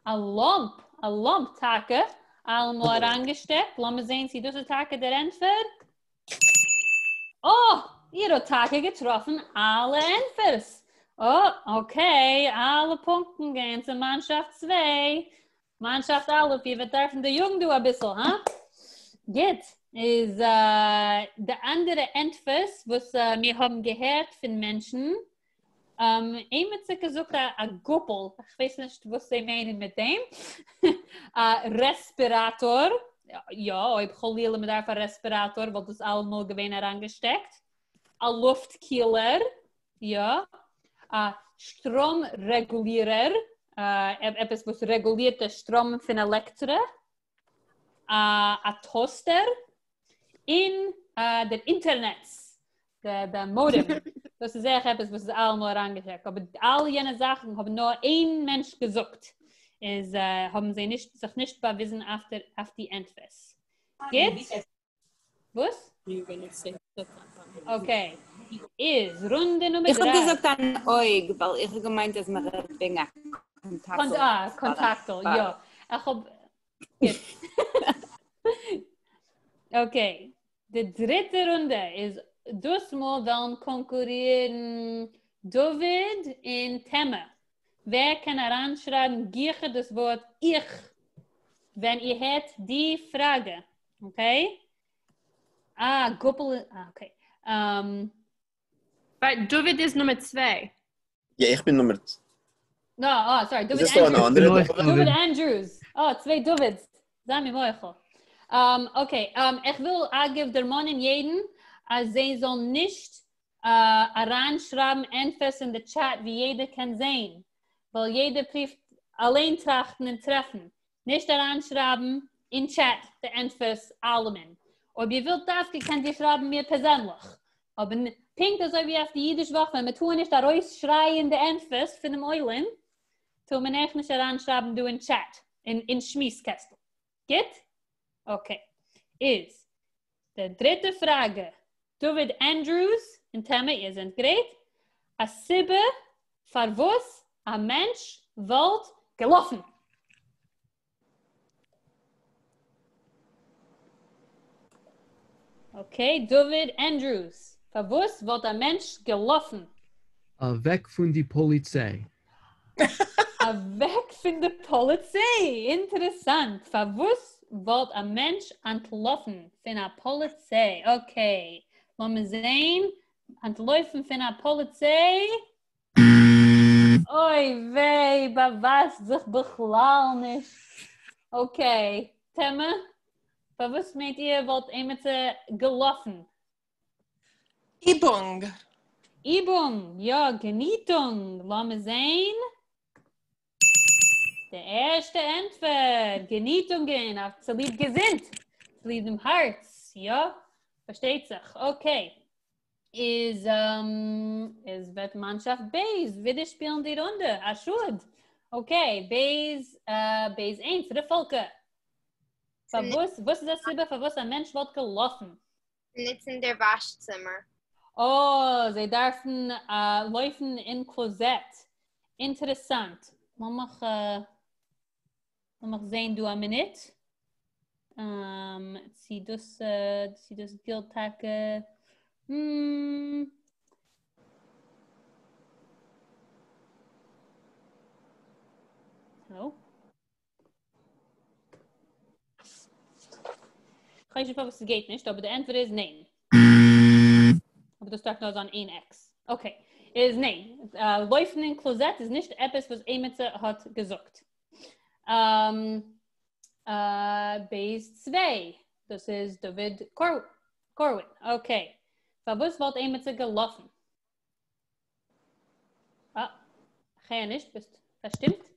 Speaker 1: א לאמפ, א לאמפ טאקע, אלעמאל אריינגעשטעקט, לאמיר זען צו דאס איז טאקע דער ענטפער. אה! איר האט טאקע געטראפן אלע ענטפערס! אה, אקעי, אלע פונקטן גייען צו מאנשאפט צוויי. מאנשאפט א', איר וועט דארפן דעריאגן דא אביסל, הא? גוט, איז די אנדערע ענטפערס וואס מיר האבן געהערט פון מענטשן, עימיצער האט געזאגט א גאפל, איך ווייס נישט וואס זיי מיינען מיט דעם, א רעספיראטאר, יא, אויב חלילה מען דארף א רעספיראטאר וואלט דאס אלעמאל געווען אריינגעשטעקט, א לופט קילער, יא, א שטראם רעגולירער, עפעס וואס רעגולירט די שטראם פון עלעקטרע, א טאוסטער, און דער אינטערנעץ, די מאדעם, דאס איז אויך עפעס וואס איז אלעמאל אריינגעשטעקט, אבער אלע יענע זאכן האבן נאר איין מענטש געזאגט, איז האבן זיי נישט זיך נישט באוויזן אויף די ענטפערס. גוט? וואס? אקעי, איז רונדע נומער
Speaker 10: איך האב
Speaker 1: דריי.
Speaker 10: געזאגט אן אויג ווייל איך האב געמיינט אז מען רעדט וועגן א קאנטאקטל.
Speaker 1: אה, קאנטאקטל, יא. איך האב, גוט. אקעי. די דריטע רונדע איז דאס מאל וועלן קאנקורירן דוד און טעמע. ווער קען אריינשרייבן גיכער דאס ווארט איך ווען איר הערט די פראגע? Okay. אה, גאפל, אה, okay.
Speaker 3: ווארט, דוד איז נומער צוויי.
Speaker 4: יא, איך בין נומער.
Speaker 1: No, אה, sorry, דוד
Speaker 4: איז דאס דא אן
Speaker 1: אנדערע
Speaker 4: אנדערע
Speaker 1: דוד?
Speaker 4: דוד?
Speaker 1: דוד אנדרוס. אה, צוויי דוד'ס. זיי מיר מוחל. Okay, איך וויל אגב דערמאנען יעדן אז זיי זאלן נישט אריינשרייבן ענטפערס אין די chat ווי יעדער קען זען, ווייל יעדער פריווט אליין טראכטן און טרעפן, נישט אריינשרייבן אין chat די ענטפערס אלעמען. אויב איר ווילט דווקא קענט איר שרייבן מיר פערזענליך. אבער פונקט אזוי ווי אויף די אידיש וואך ווען מ'טאר נישט ארויסשרייען די ענטפערס פונעם עולם, טאר מען אויך נישט אריינשרייבן דא אין chat, אין שמועס קעסטל. גוט? Okay. איז די דריטע פראגע, דוד ענדרוס און טעמע, איר זענט גרייט? א סיבה פארוואס א מענטש וואלט געלאפן? Okay, דוד ענדרוס, פארוואס וואלט א מענטש געלאפן?
Speaker 16: אוועק פון די פאליציי.
Speaker 1: אוועק פון די פאליציי! אינטערעסאנט, פארוואס וואלט א מענטש אנטלאפן פון א פאליציי? Okay, לאמיר זעהן, אנטלויפן פון א פאליציי? אוי וויי, באווייזט זיך בכלל נישט. Okay, טעמע, פארוואס מיינט איר וואלט עימיצער געלאפן?
Speaker 13: איבונג.
Speaker 1: איבונג, יא, געניטונג, לאמיר זעהן. די ערשטע ענטפער, געניטונגען, אויף צוליב געזונט, צוליב דעם הארץ, יא, פארשטייט זיך, okay. איז איז וועט מאנשאפט בית ווידער שפילן די רונדע, א שאד. Okay, בית בית איינס, רפאלקע. פארוואס, וואס איז א סיבה פארוואס א מענטש וואלט געלאפן?
Speaker 14: ניצן דער וואש-צימער.
Speaker 1: אה, זיי דארפן לויפן אין קלאזעט. אינטערעסאנט. לאמיך לאמיך זעהן דא א מינוט. צו דאס צו דאס גילט טאקע. האלא? כ'ווייס נישט פארוואס ס'גייט נישט, אבער די ענטפער איז ניין. אבער דאס דארף נאר זיין איין X. Okay, איז ניין. לויפן אין קלאזעט איז נישט עפעס וואס עימיצער האט געזאגט. בית צוויי, דאס איז דוד קארווין. Okay. פארוואס וואלט עימיצער געלאפן? אה, כ'הער נישט, ביסט פארשטימט?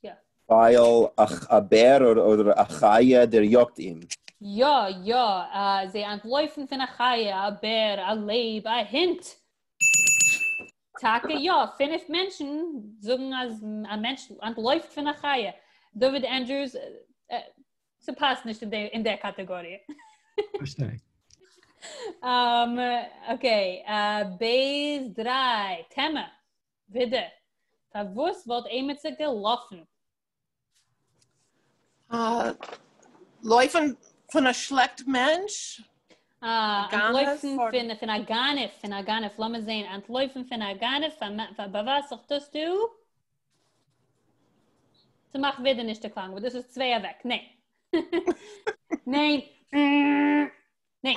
Speaker 1: יא.
Speaker 4: ווייל א בער אדער א חיה דעריאגט אים.
Speaker 1: יא יא, זיי אנטלויפן פון א חיה, א בער, א לייב, א הונט. טאקע יא, פינף מענטשן זאגן אז א מענטש אנטלויפט פון א חיה. דוד ענדרוס, ס'פאסט נישט אין דער קאטעגאריע.
Speaker 16: פארשטיי.
Speaker 1: Okay, בית דריי, טעמע. ווידער, פארוואס וואלט עימיצער געלאפן?
Speaker 13: לויפן פון א שלעכט מענטש?
Speaker 1: אה, אנטלויפן פון א גנב, פון א גנב, לאמיר זעהן, אנטלויפן פון א גנב, באווייזט זיך דאס דא? ס'מאכט ווידער נישט די קלאנג, אבער דאס איז צוויי אוועק, ניין. ניין. ניין.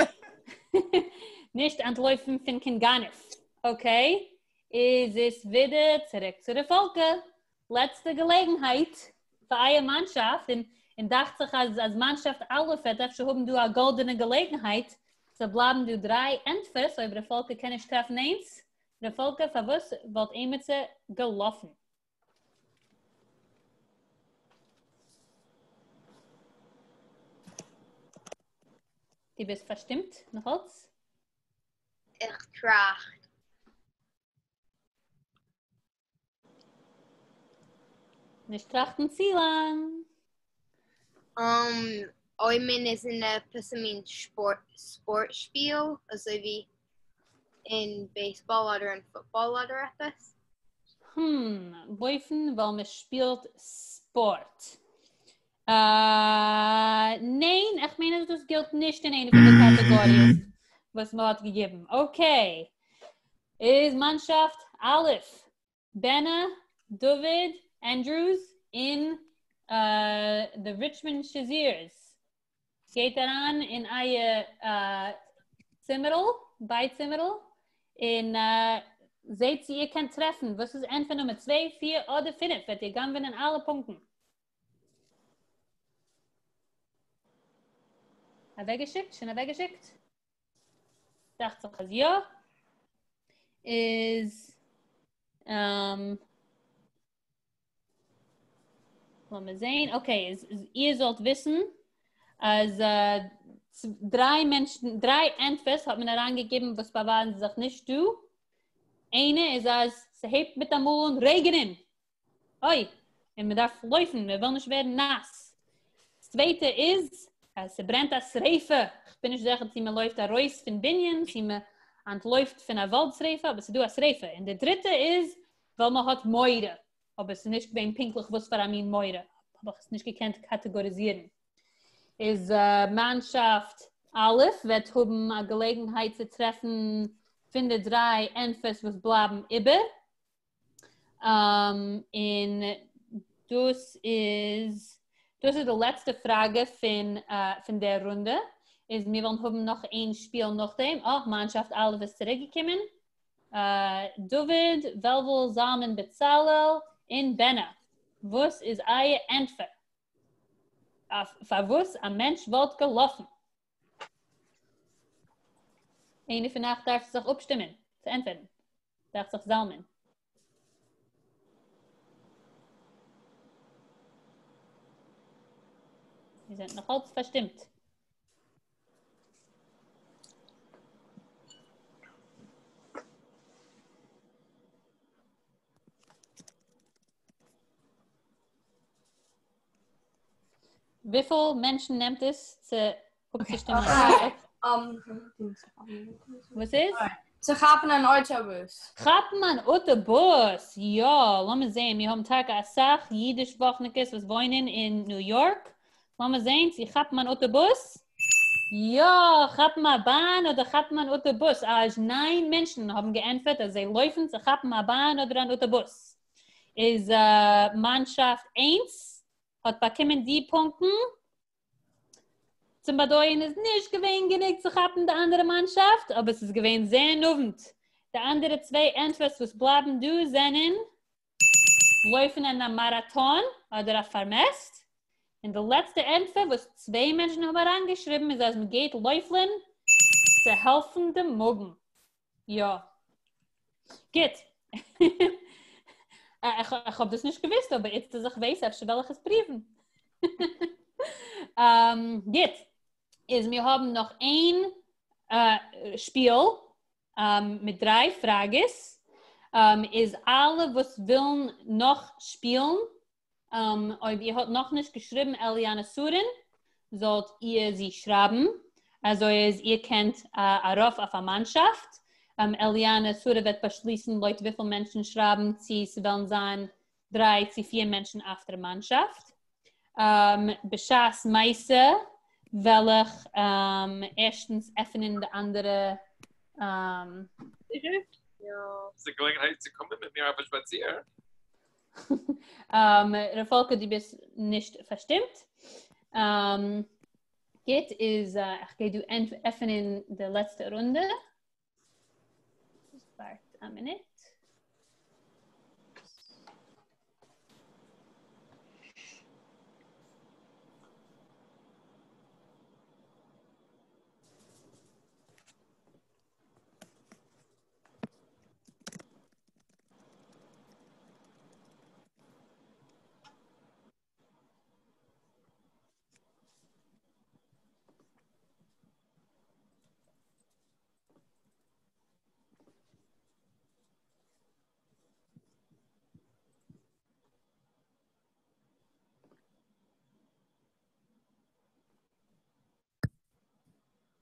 Speaker 1: נישט אנטלויפן פון קיין גנב. Okay, איז עס ווידער צוריק צו רפאלקע. לעצטע געלעגנהייט פאר אייער מאנשאפט, און און דאכט זיך אז אז מאנשאפט א' וועט אפשר האבן דא א גאלדענע געלעגנהייט, ס'בלייבן דא דריי ענטפערס אויב רפאלקע קען נישט טרעפן איינס. רפאלקע, פארוואס וואלט עימיצער געלאפן? דו ביסט פארשטימט נאכאלץ?
Speaker 14: איך טראכט.
Speaker 1: נישט טראכטן צו לאנג.
Speaker 14: אויב מען איז אין עפעס א מין ספארט שפיל, אזוי ווי אין baseball אדער אין פוטבאל אדער עפעס.
Speaker 1: הממ, לויפן ווייל מען שפילט ספארט. ניין, איך מיין אז דאס גילט נישט אין איינע פון די קאטעגאריעס וואס מען האט געגעבן. Okay. איז מאנשאפט א', בענע, דוד, ענדרוס, און די ריטשמאנד שזירס. גייט אריין אין אייער צימערל, ביי צימערל, און זעט צו איר קענט טרעפן וואס איז ענטפער נומער צוויי, פיר אדער פינף, וועט איר גנב'ענען אלע פונקטן. אוועקגעשיקט? שוין אוועקגעשיקט? דאכט זיך אז יא. איז לאמיר זעהן, okay, איז איר זאלט וויסן אז דריי מענטשן, דריי ענטפערס האט מען אריינגעגעבן וואס באווייזן זיך נישט דא. איינע איז אז ס'הייבט מיטאמאל אן רעגענען. אוי! און מען דארף לויפן, מען וויל נישט ווערן נאס. צווייטע איז אז ס'ברענט א שריפה, כ'בין נישט זיכער צו מען לויפט ארויס פון בנין, צו מען אנטלויפט פון א וואלד שריפה, אבער ס'דא א שריפה. און די דריטע איז ווייל מען האט מורא, אבער ס'איז נישט געווען פונקטליך וואס פאר א מין מורא, האב איך עס נישט געקענט קאטעגאריזירן. איז מאנשאפט א' וועט האבן א געלעגנהייט צו טרעפן פון די דריי ענטפערס וואס בלייבן איבער. און דאס איז דאס איז די לעצטע פראגע פון פון דער רונדע, איז מיר וועלן האבן נאך איין שפיל נאכדעם, אה, מאנשאפט א' איז צוריק געקומען, דוד, וועלוול, זלמן, בצלאל, און בענע, וואס איז אייער ענטפער אויף פארוואס א מענטש וואלט געלאפן? איינער פון אייך דארף זיך אפשטימען צו ענטפערן. דאכט זיך זלמן. איר זענט נאך אלץ פארשטימט. וויפיל מענטשן נעמט עס צו אפצושטימען? וואס איז?
Speaker 15: צו כאפן אן אויטאבוס.
Speaker 1: כאפן אן אויטאבוס! יא, לאמיר זעהן, מיר האבן טאקע אסאך אידיש וואכניקעס וואס וואוינען אין ניו יארק, לאמיר זעהן צו כאפן אן אויטאבוס. יא, כאפן א באן אדער כאפן אן אויטאבוס, אזש ניין מענטשן האבן געענטפערט אז זיי לויפן צו כאפן א באן אדער אן אויטאבוס. איז מאנשאפט איינס האט באקומען די פונקטן. צום באדויערן איז נישט געווען גענוג צו כאפן די אנדערע מאנשאפט, אבער ס'איז געווען זייער נאנט. די אנדערע צוויי ענטפערס וואס בלייבן דא זענען לויפן אין א מאראטאן אדער א פארמעסט, און די לעצטע ענטפער וואס צוויי מענטשן האבן אריינגעשריבן איז אז מ'גייט לויפן צו העלפן די מאגן. יא. גוט. איך האב דאס נישט געוואוסט, אבער איצט אז איך ווייס אפשר וועל איך עס פרואוון. גוט. איז מיר האבן נאך איין שפיל מיט דריי פראגעס. איז אלע וואס ווילן נאך שפילן, אויב איר האט נאכנישט געשריבן אליאנע סורין, זאלט איר זי שרייבן, אזוי אז איר קענט ארויף אויף א מאנשאפט. אליאנע סורין וועט באשליסן לויט וויפיל מענטשן שרייבן צי ס'וועלן זיין דריי צי פיר מענטשן אויף דער מאנשאפט. בשעת מעשה וועל איך ערשטנס עפענען די אנדערע.
Speaker 17: ס'איז א געלעגנהייט צו קומען מיט מיר אויף א שפאציר.
Speaker 1: רפאלקע דו ביסט נישט פארשטימט. גוט איז איך גיי דא עפענען די לעצטע רונדע. ווארט א מינוט.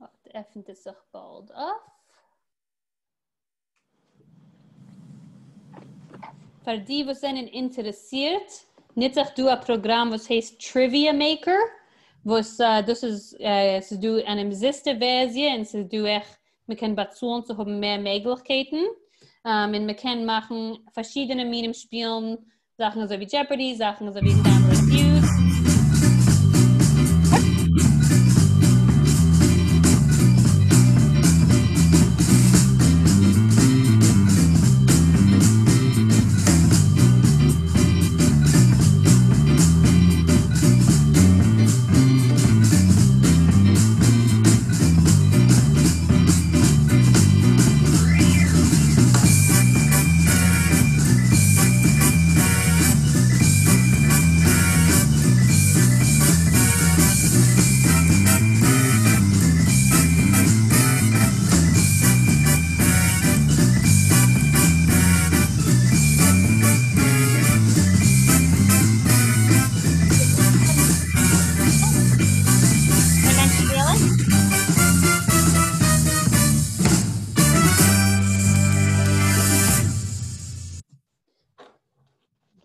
Speaker 1: אט עפנט עס זיך באלד אויף. פאר די וואס זענען אינטערעסירט ניץ איך דא א פראגראם וואס הייסט Trivia Maker, וואס דאס איז, ס'איז דא אן אומזיסטע ווערזיע און ס'איז דא אויך מ'קען באצאלן צו האבן מער מעגליכקייטן, און מ'קען מאכן פארשידענע מינים שפילן, זאכן אזוי ווי Jeopardy, זאכן אזוי ווי Family Feud.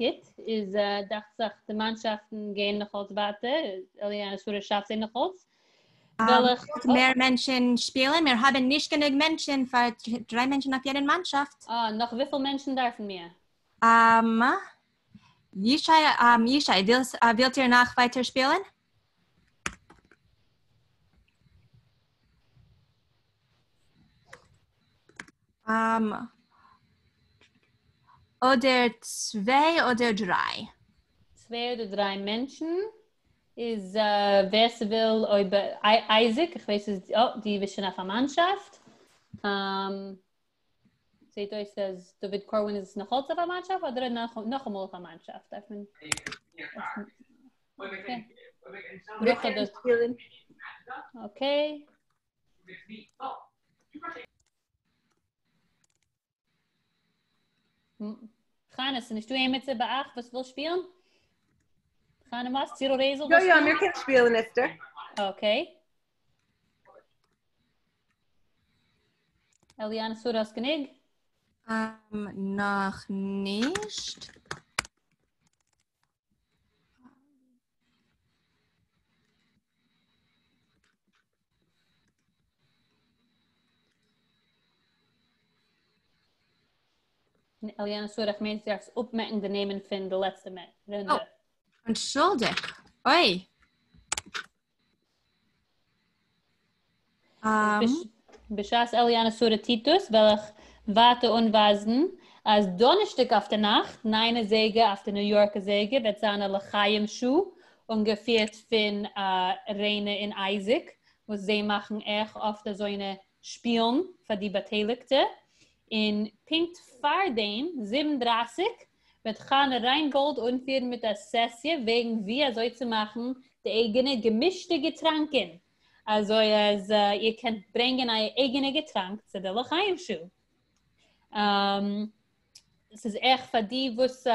Speaker 1: גוט, איז דאכט זיך די מאנשאפטן גייען נאך אלץ ווייטער, אליאנה שרה שאפט זיי נאך אלץ.
Speaker 2: וועל איך מער מענטשן שפילן, מיר האבן נישט גענוג מענטשן פאר דריי מענטשן אויף יעדן מאנשאפט.
Speaker 1: אה, נאך וויפיל מענטשן דארפן מיר?
Speaker 2: ישי, ישי, ווילט איר נאך ווייטער שפילן? אדער צוויי אדער דריי.
Speaker 1: צוויי אדער דריי מענטשן איז ווער ס'וויל אויב אייזיק איך ווייס אז אה דו ביסט שוין אויף א מאנשאפט זעהט אויס אז דוד קארווין איז נאך אלץ אויף א מאנשאפט אדער נאכאמאל אויף א מאנשאפט דארף מען אקעי. חנה, ס'איז נישטא עמיצער ביי אייך וואס וויל שפילן? חנה מאסט, צירל רייזל
Speaker 18: יא יא, מיר קענען שפילן אסתר.
Speaker 1: אקעי. אליאנה שרה האסט גענוג?
Speaker 2: נאך נישט.
Speaker 1: אליאנה שרה, איך מיין דו דארפסט אפמעקן די נעמען פון די לעצטע רונדע.
Speaker 2: Oh, אנטשולדיג. אוי.
Speaker 1: בשעת אליאנה שרה טוט דאס, וועל איך ווייטער אנווייזן אז דאנערשטאג אויף די נאכט, ניין אזייגער אויף די ניו יארקער זייגער, וועט זיין א לחיים שעה, אנגעפירט פון ריינע און אייזיק, וואס זיי מאכן אויך אפט אזוינע שפילן פאר די באטייליגטע, און פונקט פאר דעם, זיבן דרייסיג, וועט חנה ריינגאלד אנפירן מיט א סעסיע וועגן ווי אזוי צו מאכן די אייגענע געמישטע געטראנקען, אזוי אז איר קענט ברענגען אייער אייגענע געטראנק צו די לחיים שעה. ס'איז אויך פאר די וואס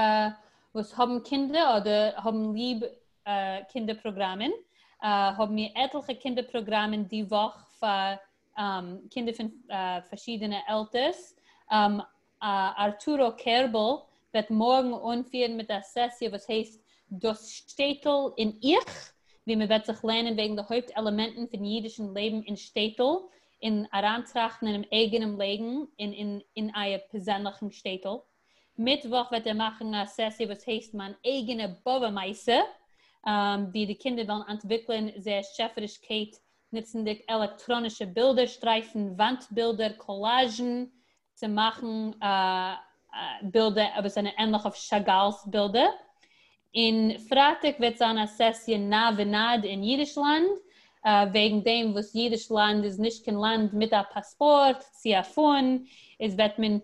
Speaker 1: וואס האבן קינדער אדער האבן ליב קינדער פראגראמען, האבן מיר עטליכע קינדער פראגראמען די וואך פאר קינדער פון פארשידענע עלטערס. ארטורו קערבל וועט מארגן אנפירן מיט א סעסיע וואס הייסט דאס שטעטל און איך, וואו מען וועט זיך לערנען וועגן די הויפט עלעמענטן פון אידישן לעבן אין שטעטל און אריינטראכטן אינעם אייגענעם לעבן און אין אייער פערזענליכן שטעטל. מיטוואך וועט ער מאכן א סעסיע וואס הייסט מיין אייגענע באבע מעשה, וואו די קינדער וועלן אנטוויקלען זייער שעפערישקייט נוצנדיג עלעקטראנישע בילדער שטרייפן, וואנט בילדער, קאלאזשן, צו מאכן בילדער וואס זענען ענליך אויף שאגאל'ס בילדער. און פרייטאג וועט זיין א סעסיע נע ונד אין אידישלאנד, וועגן דעם וואס אידישלאנד איז נישט קיין לאנד מיט א פאספארט צו א פאן, איז וועט מען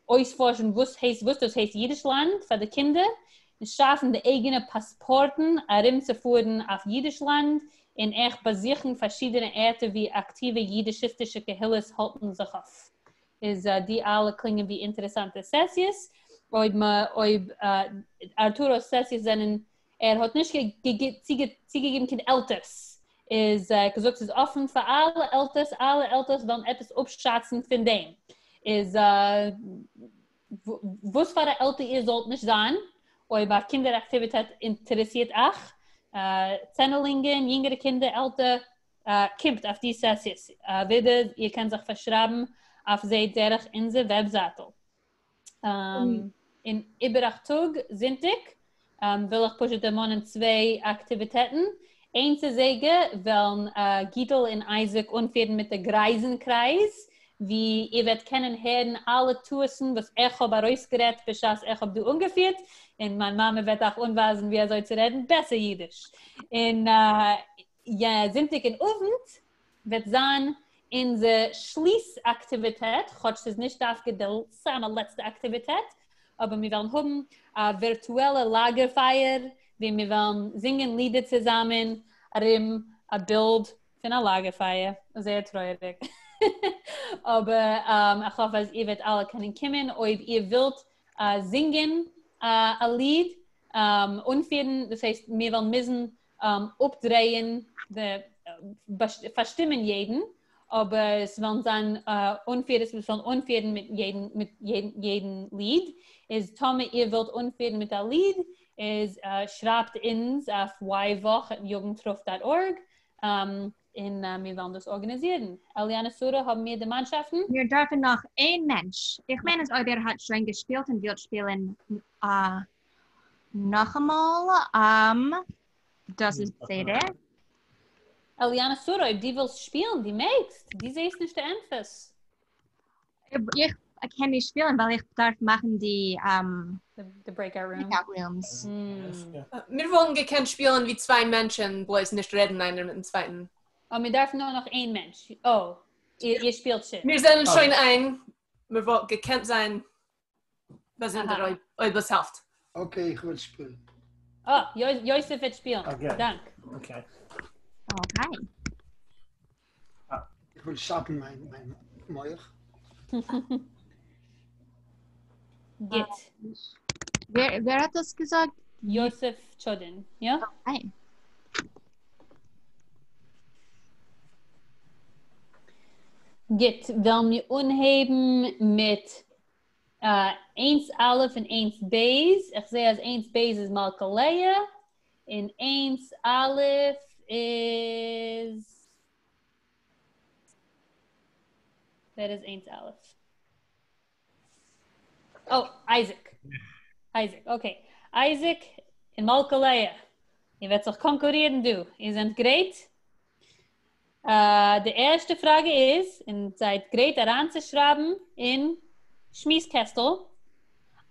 Speaker 1: אויספארשן וואס הייסט וואס דאס הייסט אידישלאנד פאר די קינדער, און שאפן די אייגענע פאספארטן ארומצופארן אויף אידישלאנד און אויך באזוכן פארשידענע ערטער וואו אקטיווע אידישיסטישע קהילות האלטן זיך אויף. איז די אלע קלינגען ווי אינטערעסאנטע סעסיעס. אויב מ אויב ארטורו'ס סעסיעס זענען ער האט נישט צוגעגעבן קיין עלטערס איז ער האט געזאגט ס'איז אפן פאר אלע עלטערס אלע עלטערס וועלן עפעס אפשאצן פון דעם איז וואס פאר א עלטער איר זאלט נישט זיין. אויב אַ קינדער־אַקטיוויטעט אינטערעסירט אײַך, צענדלינגען, ייִנגערע קינדער, עלטער, קומט אויף די סעסיעס. ווידער, איר קענט זיך פֿאַרשרײַבן אויף זיי דורך אונדזער וועבזײַטל. און איבעראַכט־טאָג, זונטיק, וויל איך פּשוט דערמאָנען צוויי אַקטיוויטעטן. איינס אַזייגער וועלן גיטל און אײַזיק אָנפֿירן מיט דער גרײַזן־קרײַז, וואו איר וועט קענען הערן אַלע טעותן וואָס איך האָב אַרויסגערעדט בשעת איך האָב דאָ אָנגעפֿירט, און מײַן מאַמע וועט אײַך אָנווײַזן ווי אַזוי צו רעדן בעסער ייִדיש. און זונטיק אין אָוונט וועט זײַן אונדזער שליס-אַקטיוויטעט, כאָטש ס'איז נישט דווקא די סאַמע לעצטע אַקטיוויטעט, אָבער מיר וועלן האָבן אַ ווירטועלע לאַגער-פֿײַער, וואו מיר וועלן זינגען לידער צוזאַמען אַרום אַ בילד פֿון אַ לאַגער-פֿײַער. זייער טרויעריק. אָבער איך האָף, אַז איר וועט אַלע קענען קומען, אויב איר ווילט זינגען אַ ליד, אָנפֿירן, דאָס הייסט, מיר וועלן מוזן אפדרייען די פארשטימען יעדן, אבער עס וועלן זיין אנפירערס וואס וועלן אנפירן מיט יעדן מיט יעדן ליד, איז טאמער איר ווילט אנפירן מיט א ליד איז שרייבט אונז אויף ywoch@jugendtruff דאט ארג און מיר וועלן דאס ארגאניזירן. אליאנה שרה האבן מיר די מאנשאפטן?
Speaker 2: מיר דארפן נאך איין מענטש. איך מיין אז אויב איר האט שוין געשפילט און ווילט שפילן נאכאמאל, דאס איז בסדר.
Speaker 1: אליאנה שרה, אויב דו ווילסט שפילן, דו מעגסט, דו זעסט נישט די ענטפערס.
Speaker 2: איך קען נישט שפילן ווייל איך דארף מאכן די
Speaker 1: די ברעיקאוט
Speaker 2: רומס.
Speaker 15: מיר וואלטן געקענט שפילן ווי צוויי מענטשן, בלויז נישט רעדן איינער מיטן צווייטן.
Speaker 1: אה, מיר דארפן נאר נאך איין מענטש. אה, איר שפילט שוין.
Speaker 15: מיר זענען שוין איין, מיר וואלט געקענט זיין באזונדער אויב דאס העלפט.
Speaker 18: Okay, איך וויל שפילן.
Speaker 1: אה, יוסף וועט שפילן. דאנק.
Speaker 18: Okay.
Speaker 2: Okay.
Speaker 18: איך וויל שאפן מיין מיין מוח.
Speaker 1: גוט.
Speaker 2: ווער ווער האט דאס געזאגט?
Speaker 1: יוסף טשאדין, יא?
Speaker 2: Okay.
Speaker 1: גוט, וועלן מיר אנהייבן מיט איינס א' און איינס ב', איך זעה אז איינס ב' איז מלכה לאה, און איינס א' איז... ווער איז איינס א'? Oh, אייזיק. אייזיק, okay. אייזיק און מלכה לאה. איר וועט זיך קאנקורירן דא. איר זענט גרייט? די ערשטע פראגע איז, און זייט גרייט אריינצושרייבן אין שמועס קעסטל,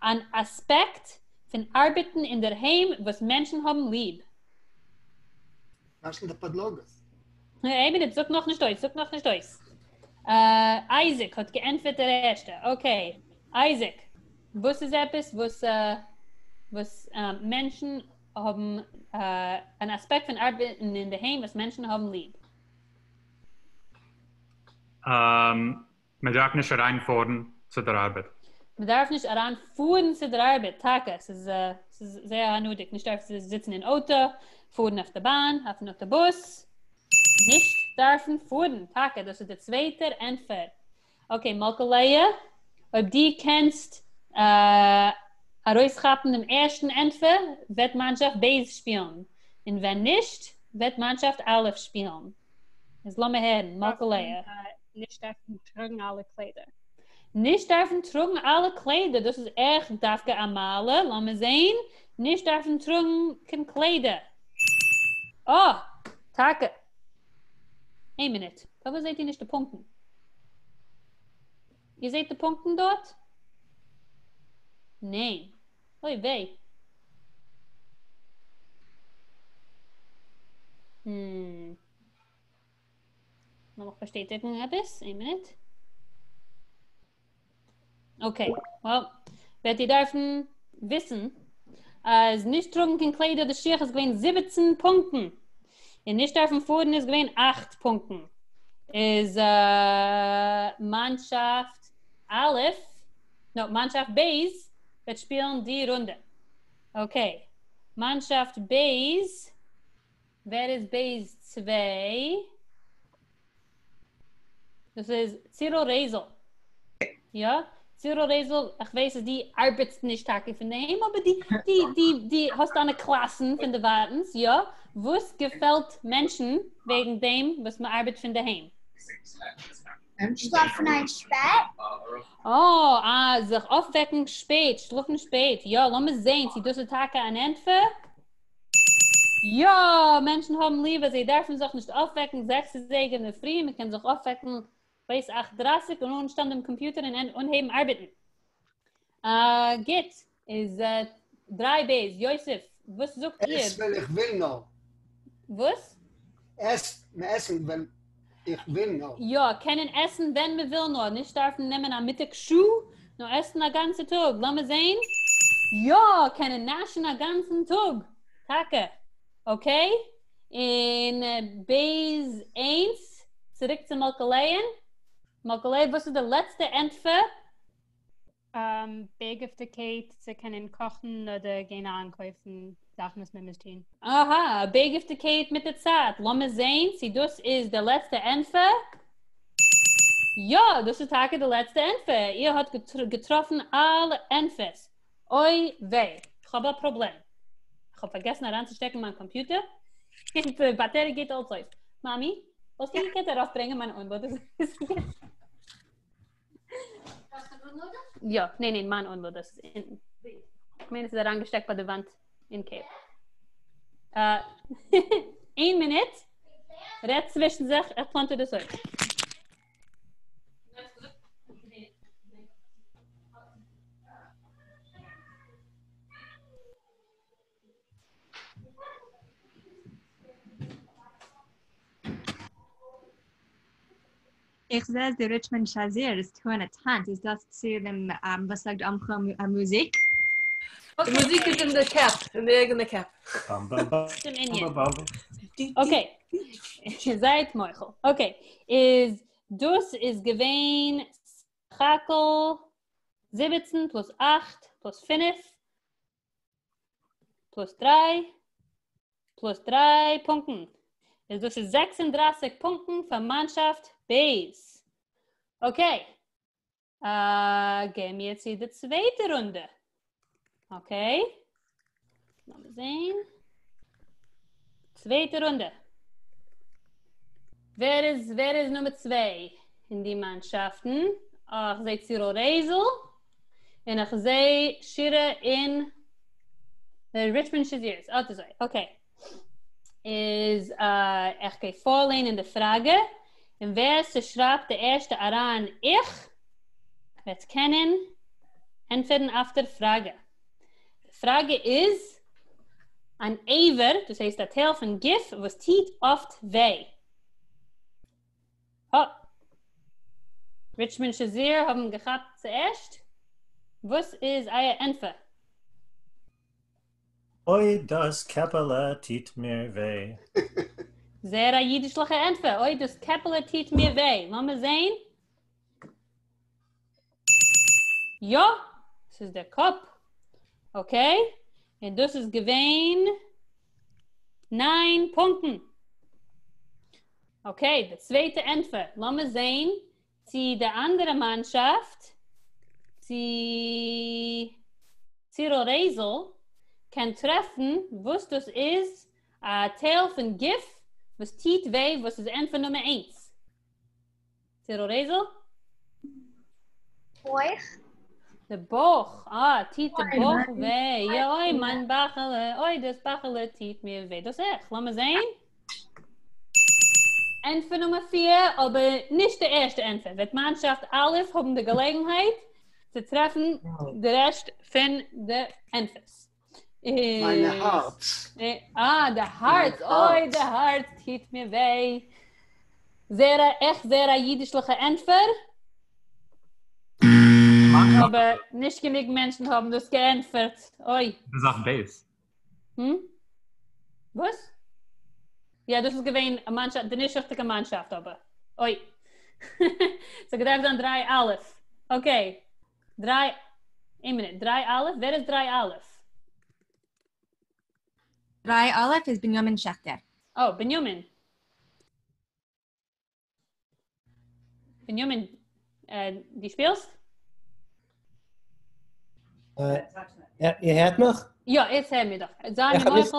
Speaker 1: אן אספעקט פון ארבעטן אינדערהיים וואס מענטשן האבן ליב.
Speaker 18: וואשן די פאדלאגעס.
Speaker 1: איין מינוט, זאג נאכנישט אויס, זאג נאכנישט אויס. אייזיק האט געענטפערט דער ערשטער. Okay, אייזיק, וואס איז עפעס וואס וואס מענטשן האבן, אן אספעקט פון ארבעטן אינדערהיים וואס מענטשן האבן ליב?
Speaker 8: מען דארף נישט אריינפארן צו דער ארבעט.
Speaker 1: מען דארף נישט אריינפארן צו דער ארבעט, טאקע, ס'איז זייער הנאה'דיג, נישט דארפן זיצן אין אויטא, פארן אויף די באן, אויפן אויטאבוס, נישט דארפן פארן, טאקע, דאס איז דער צווייטער ענטפער. Okay, מלכה לאה, אויב דו קענסט ארויסכאפן דעם ערשטן ענטפער, וועט מאנשאפט ב' שפילן, און ווען נישט, וועט מאנשאפט א' שפילן. איז לאמיר הערן, מלכה לאה.
Speaker 3: נישט דארפן טראגן אלע קליידער.
Speaker 1: נישט דארפן טראגן אלע קליידער, דאס איז עכט דווקא א מעלה, לאמיר זעהן, נישט דארפן טראגן קיין קליידער. אה! טאקע. איין מינוט, פארוואס זעהט איר נישט די פונקטן? איר זעהט די פונקטן דארט? ניין. אוי וויי. הממ. לאמיך באשטעטיגן עפעס, איין מינוט. Okay, well, וועט איר דארפן וויסן אז נישט טראגן קיין קליידער אדער שיך איז געווען זיבעצן פונקטן, און נישט דארפן פארן איז געווען אכט פונקטן. איז מאנשאפט א', no, מאנשאפט ב' וועט שפילן די רונדע. Okay, מאנשאפט ב', ווער איז ב' צוויי? דאס איז צירל רייזל. יא? צירל רייזל, איך ווייס אז דו ארבעטסט נישט טאקע פון דערהיים, אבער דו, דו, דו, דו האסט דיינע קלאסן פון דערווייטנס, יא? וואס געפעלט מענטשן וועגן דעם וואס מען ארבעט פון דערהיים?
Speaker 14: שלאפן איין שפעט.
Speaker 1: אה, אה, זיך אויפוועקן שפעט, שלאפן שפעט, יא, לאמיר זען צו דאס איז טאקע אן ענטפער. יא, מענטשן האבן ליב אז זיי דארפן זיך נישט אויפוועקן זעקס אזייגער אינדערפרי, מען קען זיך אויפוועקן בית אכט דרייסיג און אנשטעלן דעם קאמפיוטער און אנהייבן ארבעטן. אה, גוט, איז דריי בית, יוסף, וואס זאגט איר?
Speaker 18: עס ווען איך וויל נאר.
Speaker 1: וואס?
Speaker 18: עס, עסן ווען איך וויל נאר.
Speaker 1: יא, קענען עסן ווען מען וויל נאר, נישט דארפן נעמען א מיטאג שעה, נאר עסן א גאנצע טאג, לאמיר זען. יא, קענען נאשן א גאנצן טאג, טאקע. אקעי, און בית איינס, צוריק צו מלכה לאה'ן. מלכה לאה, וואס איז די לעצטע ענטפער?
Speaker 3: באקוועמקייט צו קענען קאכן אדער גיין איינקויפן זאכן וואס מען מוז טון.
Speaker 1: אהא, באקוועמקייט מיט די צייט. לאמיר זעהן צו דאס איז די לעצטע ענטפער. יא, דאס איז טאקע די לעצטע ענטפער. איר האט געטראפן אלע ענטפערס. אוי וויי, כ'האב א פראבלעם. כ'האב פארגעסן אריינצושטעקן מיין קאמפיוטער, און די באטערי גייט אלץ אויס. מאמי, וואלסטו געקענט ארויפברענגען מיין אנלאדער? יא, ניין ניין, מיין אנלאדער איז אונטן. כ'מיין עס איז אריינגעשטעקט ביי די וואנט אין קעפ. איין מינוט, רעדט צווישן זיך, איך פלאנטער דאס אויס.
Speaker 2: איך זע אז די ריטשמאנד שזירס טוען א טאנץ, איז דאס צו דעם וואס זאגט עמך מוזיק?
Speaker 15: די מוזיק איז אין די קעפ, אין די אייגענע קעפ.
Speaker 1: צום ענין. אקעי, זייט מוחל. אקעי, איז דאס איז געווען סך הכל 17 פלוס 8 פלוס 5 פלוס 3 פלוס 3 פונקטן. איז דאס איז 36 פונקטן פאר מאנשאפט בית. אקעי. גייען מיר צו די צווייטע רונדע. אקעי. לאמיר זען. צווייטע רונדע. ווער איז ווער איז נומער צוויי אין די מאנשאפטן? איך זע צירל רייזל און איך זע שירה אין די ריטשמאנד שזירס. אט אזוי. אקעי. איז איך גיי פארליינען די פראגע, און ווער ס'שרייבט די ערשטע אריין איך וועט קענען ענטפערן אויף דער פראגע. די פראגע איז, אן אבר, דאס הייסט א טייל פון גוף וואס טוט אפט וויי. הא! ריטשמאנד שזיר האבן געכאפט צוערשט. וואס איז אייער ענטפער?
Speaker 19: אוי דאס קעפעלע טיט מיר וויי.
Speaker 1: זייער א אידישליכע ענטפער, אוי דאס קעפעלע טיט מיר וויי. לאמיר זעהן. יא! ס'איז דער קאפ. אקעי, און דאס איז געווען ניין פונקטן. אקעי, די צווייטע ענטפער. לאמיר זעהן צו די אנדערע מאנשאפט, צו צירל רייזל, קען טרעפן וואס דאס איז א טייל פון גוף וואס טוט וויי וואס איז ענטפער נומער איינס. צירל רייזל?
Speaker 14: בויך.
Speaker 1: די בויך, אה, טוט די בויך וויי, יא אוי מיין בייכעלע, אוי דאס בייכעלע טוט מיר וויי, דאס איך, לאמיר זעהן. ענטפער נומער פיר, אבער נישט די ערשטע ענטפער, וועט מאנשאפט א' האבן די געלעגנהייט צו טרעפן די רעשט פון די ענטפערס.
Speaker 18: מיינע הארץ.
Speaker 1: אה, די הארץ, אוי די הארץ טוט מיר וויי. זייער א עכט זייער א אידישליכע ענטפער. אבער נישט גענוג מענטשן האבן דאס געענטפערט. אוי.
Speaker 8: דאס איז אויף בית.
Speaker 1: הום? וואס? יא דאס איז געווען א מאנשאפט, די נישט ריכטיגע מאנשאפט אבער. אוי. ס'האט געדארפט זיין דריי אלף. אקעי. דריי, איין מינוט, דריי אלף? ווער איז דריי אלף?
Speaker 2: דריי אלף איז בנימין שעכטער.
Speaker 1: אה, בנימין. בנימין, דו שפילסט?
Speaker 20: איר הערט מיך?
Speaker 1: יא, איצט הערן מיר דיך. זיי מיר מוחל,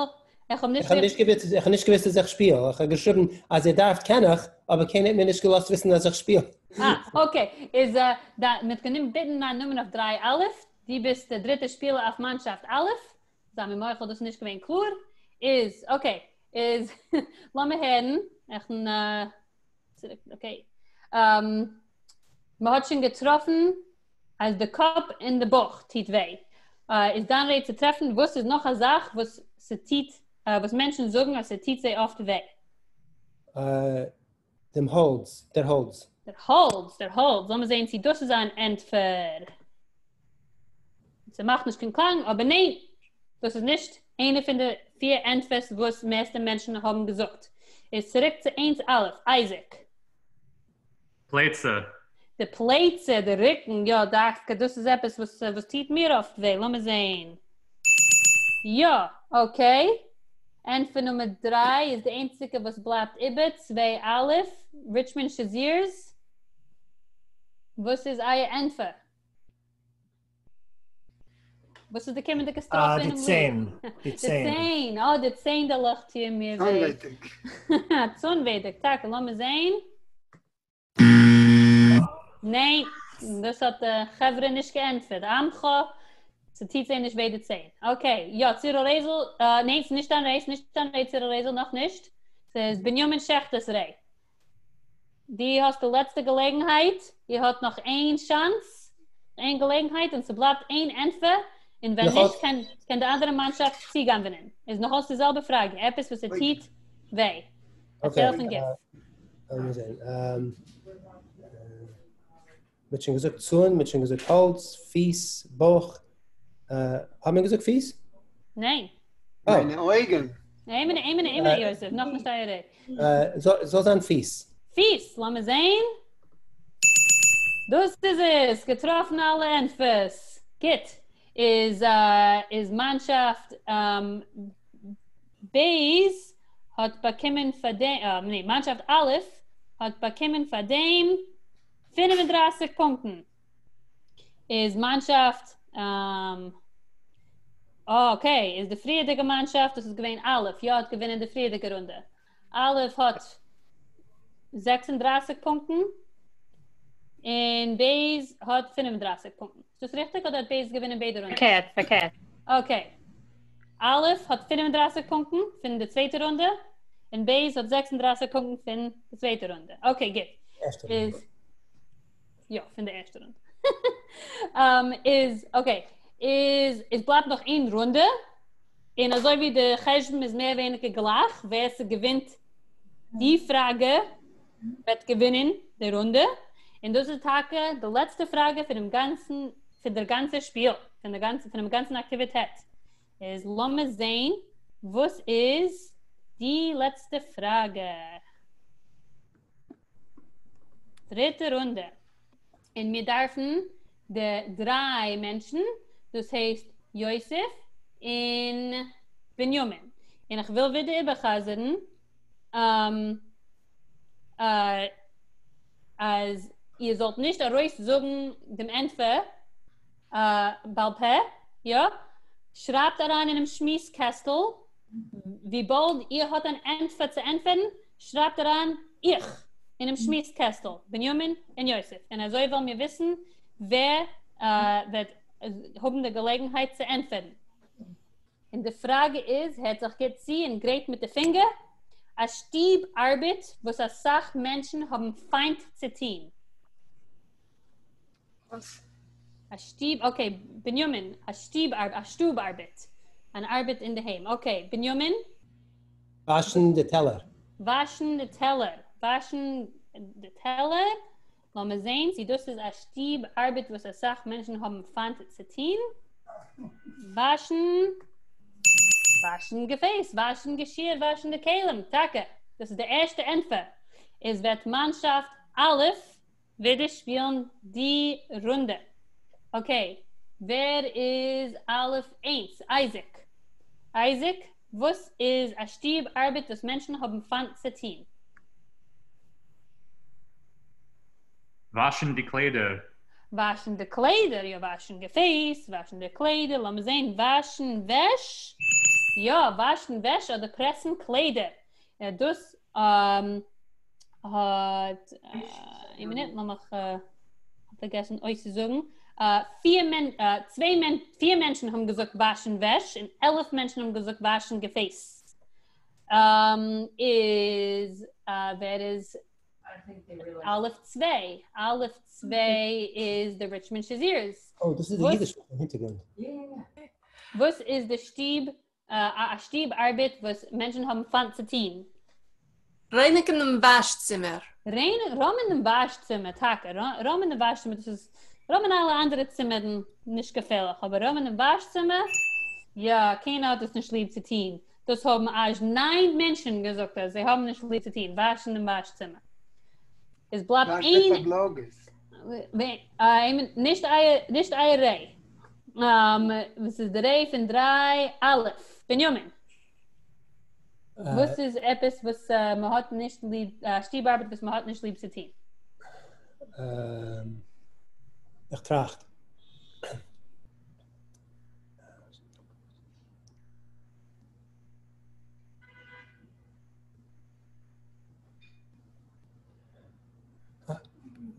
Speaker 1: איך האב נישט
Speaker 20: איך האב נישט געוואוסט, איך האב נישט געוואוסט אז איך שפיל. איך האב געשריבן אז איר דארפט קען איך, אבער קיינער האט מיר נישט געלאזט וויסן אז איך שפיל.
Speaker 1: אה, okay. איז דא, מ'האט גענומען ביטן דיין נאמען אויף דריי א', דו ביסט דער דריטער שפילער אויף מאנשאפט א'. זיי מיר מוחל, דאס איז נישט געווען קלאר. איז, okay. איז, לאמיר הערן. איך צוריק, okay. מ'האט שוין געטראפן אז די קאפ און די בויך טוט וויי. איז דיין רייע צו טרעפן וואס איז נאך א זאך וואס ס'טוט, וואס מענטשן זאגן אז ס'טוט זיי אפט וויי.
Speaker 20: דעם האלז, דער האלז.
Speaker 1: דער האלז, דער האלז. לאמיר זען צי דאס איז אן ענטפער. ס'מאכט נישט קיין קלאנג, אבער ניין, דאס איז נישט איינע פון די פיר ענטפערס וואס מערסטע מענטשן האבן געזאגט. איז צוריק צו איינס א', אייזיק.
Speaker 8: פלייצע.
Speaker 1: די פלייצע, די רוקן, יא דווקא דאס איז עפעס וואס וואס טוט מיר אפט וויי, לאמיר זעהן. יא, okay. ענטפער נומער דריי איז די איינציגע וואס בלייבט איבער, צוויי א', ריטשמאנד שזירס. וואס איז אייער ענטפער? וואס איז די קומענדיגע סטראפע
Speaker 19: די ציין.
Speaker 1: די ציין. אה, די ציינדעלעך טוען מיר וויי. צאנווייטיג. טאקע, לאמיר זעהן. ניין, דאס האט די חברה נישט געענטפערט. עמך, ס'טוט זיי נישט וויי די ציין. okay, יא, צירל רייזל, ניין, ס'נישט דיין רייע, ס'נישט דיין רייע צירל רייזל, נאכנישט. ס'איז בנימין שעכטער'ס רייע. דו האסט די לעצטע געלעגנהייט, איר האט נאך איין chance, איין געלעגנהייט און ס'בלייבט איין ענטפער, און ווען נישט קען קען די אנדערע מאנשאפט צוגנב'נען. איז נאך אלס די זעלבע פראגע, עפעס וואס ס'טוט וויי. א טייל פון גוף.
Speaker 20: לאמיר זען. מ'האט שוין געזאגט צאן, מ'האט שוין געזאגט האלז, פיס, בויך. האט מען געזאגט פיס?
Speaker 1: ניין.
Speaker 18: מיינע אויגן.
Speaker 1: איין מינוט, איין מינוט, איין מינוט יוסף, נאכנישט אייער
Speaker 20: רייע. זאל זיין פיס.
Speaker 1: פיס, לאמיר זעהן. דאס איז עס! געטראפן אלע ענטפערס. גוט. איז איז מאנשאפט ב' האט באקומען פאר דעם, ניין, מאנשאפט א' האט באקומען פאר דעם 35 פונקטן. איז מאנשאפט okay, איז די פריערדיגע מאנשאפט, דאס איז געווען א', יא האט געווינען די פריערדיגע רונדע. א' האט 36 פונקטן און ב' האט 35 פונקטן. איז דאס ריכטיג אדער האט ב' געווינען ביידע רונדעס?
Speaker 12: פארקערט, פארקערט.
Speaker 1: okay. א' האט 35 פונקטן פון די צווייטע רונדע און ב' האט 36 פונקטן פון די צווייטע רונדע. okay, גוט. איז יא, פון די ערשטע רונדע. איז, okay, איז, עס בלייבט נאך איין רונדע, און אזוי ווי די חשבון איז מער ווייניגער גלייך, ווער ס'געווינט די פראגע וועט געווינען די רונדע, און דאס איז טאקע די לעצטע פראגע פונעם גאנצן, פון דער גאנצער שפיל, פון דער גאנצן, פונעם גאנצן אקטיוויטעט. איז לאמיר זען וואס איז די לעצטע פראגע. דריטע רונדע, און מיר דארפן די דריי מענטשן, דאס הייסט יוסף און בנימין, און איך וויל ווידער איבער'חזר'ן אז איר זאלט נישט ארויסזאגן דעם ענטפער בעל פה, יא? שרייבט אריין אינעם שמועס קעסטל וויבאלד איר האט אן ענטפער צו ענטפערן, שרייבט אריין איך אינעם שמועס קעסטל, בנימין און יוסף, און אזוי וועלן מיר וויסן ווער וועט האבן די געלעגנהייט צו ענטפערן. און די פראגע איז, הערט זיך גוט צו און גרייט מיט די פינגער, א שטוב ארבעט וואס אסאך מענטשן האבן פיינט צו טון.
Speaker 14: וואס?
Speaker 1: א שטוב, okay, בנימין, א שטוב ארבעט, א שטוב ארבעט, אן ארבעט אינדערהיים, okay, בנימין?
Speaker 20: וואשן די טעלער.
Speaker 1: וואשן די טעלער, וואשן די טעלער, לאמיר זעהן צו דאס איז א שטוב ארבעט וואס אסאך מענטשן האבן פיינט צו טון. וואשן, וואשן געפעס, וואשן געשיר, וואשן די כלים, טאקע, דאס איז די ערשטע ענטפער, איז וועט מאנשאפט א' ווידער שפילן די רונדע. okay, ווער איז א' איינס? אייזיק. אייזיק, וואס איז א שטוב ארבעט וואס מענטשן האבן פיינט צו טון?
Speaker 8: וואשן די קליידער.
Speaker 1: וואַשן די קליידער, יאָ, וואַשן געפֿעס, וואַשן די קליידער, לאָמיר זען, וואַשן וועש, יאָ, וואַשן וועש אָדער פּרעסן קליידער. דאָס האָט, איין מינוט, לאָמיך, כ'האָב פֿאַרגעסן אויסצוזאָגן, פֿיר מענ, צוויי מענ, פֿיר מענטשן האָבן געזאָגט וואַשן וועש און 11 מענטשן האָבן געזאָגט וואַשן געפֿעס. איז, ווער איז אלף צוויי, אלף צוויי איז די ריטשמאנד שזירס.
Speaker 20: Oh, דאס איז די אידיש הינטערגרונט.
Speaker 1: וואס איז די שטוב, א שטוב ארבעט וואס מענטשן האבן פײַנט צו טון?
Speaker 15: רייניגן דעם וואש-צימער.
Speaker 1: רוימען דעם וואש-צימער, טאקע, רוימען דעם וואש-צימער, דאס איז, רוימען אלע אנדערע צימערן, נישט געפערליך, אבער רוימען דעם וואש-צימער, יא, קיינער האט עס נישט ליב צו טון. דאס האבן אזש ניין מענטשן געזאגט אז זיי האבן נישט ליב צו טון, וואשן דעם וואש-צימער. עס בלייבט איין... נישט אייער, נישט אייער ריי. וואס איז די ריי פון דריי א'? בנימין. וואס איז עפעס וואס מען האט נישט ליב, שטוב ארבעט וואס מען האט נישט ליב צו טון?
Speaker 20: איך טראכט.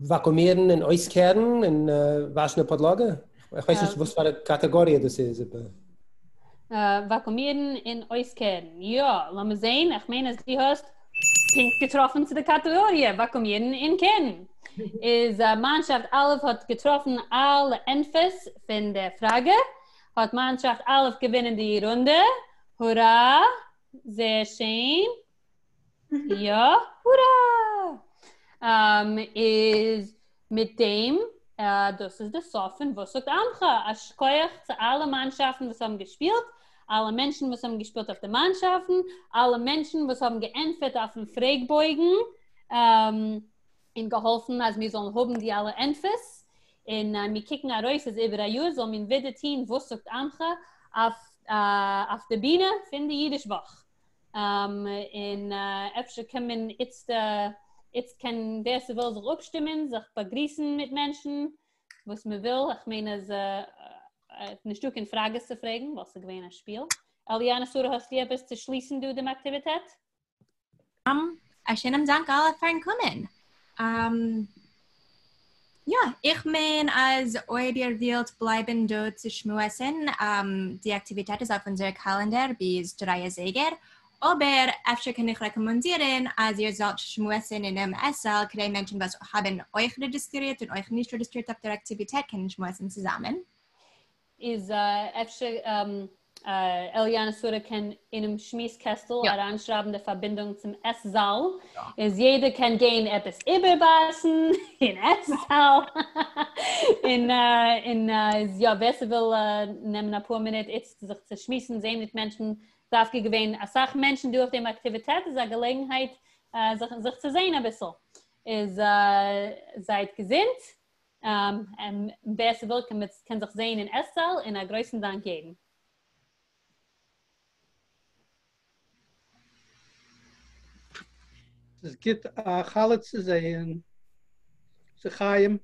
Speaker 20: וואקומירן און אויסקערן און וואשן די פאדלאגע? איך ווייס נישט וואס פאר א קאטעגאריע דאס איז אבער.
Speaker 1: וואקומירן און אויסקערן, יא, לאמיר זען, איך מיין אז דו האסט פונקט געטראפן צו די קאטעגאריע, וואקומירן און קערן. איז מאנשאפט א' האט געטראפן אלע ענטפערס פון דער פראגע, האט מאנשאפט א' געווינען די רונדע, הורא! זייער שיין! יא, הורא! איז מיט דעם, דאס איז די סוף פון וואס זאגט עמך? א שכוח צו אלע מאנשאפטן וואס האבן געשפילט, אלע מענטשן וואס האבן געשפילט אויף די מאנשאפטן, אלע מענטשן וואס האבן געענטפערט אויפן פרעגבויגן, און געהאלפן אז מיר זאלן האבן די אלע ענטפערס, און מיר קוקן ארויס אז איבער א יאר זאל מען ווידער טון וואס זאגט עמך אויף די בינע פון די אידיש וואך. און אפשר קען מען איצט איצט קען ווער ס'וויל זיך אפשטימען, זיך באגריסן מיט מענטשן וואס מ'וויל, איך מיין אז נישטא קיין פראגעס צו פרעגן ווייל ס'איז געווען א שפיל. אליאנה שרה האסטו עפעס צו שליסן דא דעם אקטיוויטעט?
Speaker 2: א שענעם דאנק אלע פארן קומען. יא, איך מיין אז אויב איר ווילט בלייבן דא צו שמועסן, די אקטיוויטעט איז אויף אונזער קאלענדער ביז דריי אזייגער, אבער אפשר קען איך רעקאמאנדירן אז איר זאלט שמועסן אינעם עס-זאל כדי מענטשן וואס האבן אויך רעגיסטרירט און אויך נישט רעגיסטרירט אויף דער אקטיוויטעט קענען שמועסן צוזאמען.
Speaker 1: איז אפשר אליאנה שרה קען אינעם שמועס קעסטל אריינשרייבן די פארבינדונג צום עס זאל, איז יעדער קען גיין עפעס איבערבייסן אין עס זאל, און און איז יא ווער ס'וויל נעמען אפאר מינוט איצט זיך צו שמועסן זעהן מיט מענטשן, דווקא געווען אסאך מענטשן דא אויף דעם אקטיוויטעט איז א געלעגנהייט זיך צו זעהן אביסל, איז זייט געזונט. ווער ס'וויל קען זיך זעהן אין עס-זאל און א גרויסן דאנק יעדן.
Speaker 21: ס'איז גוט אייך אלע צו זעהן. לחיים.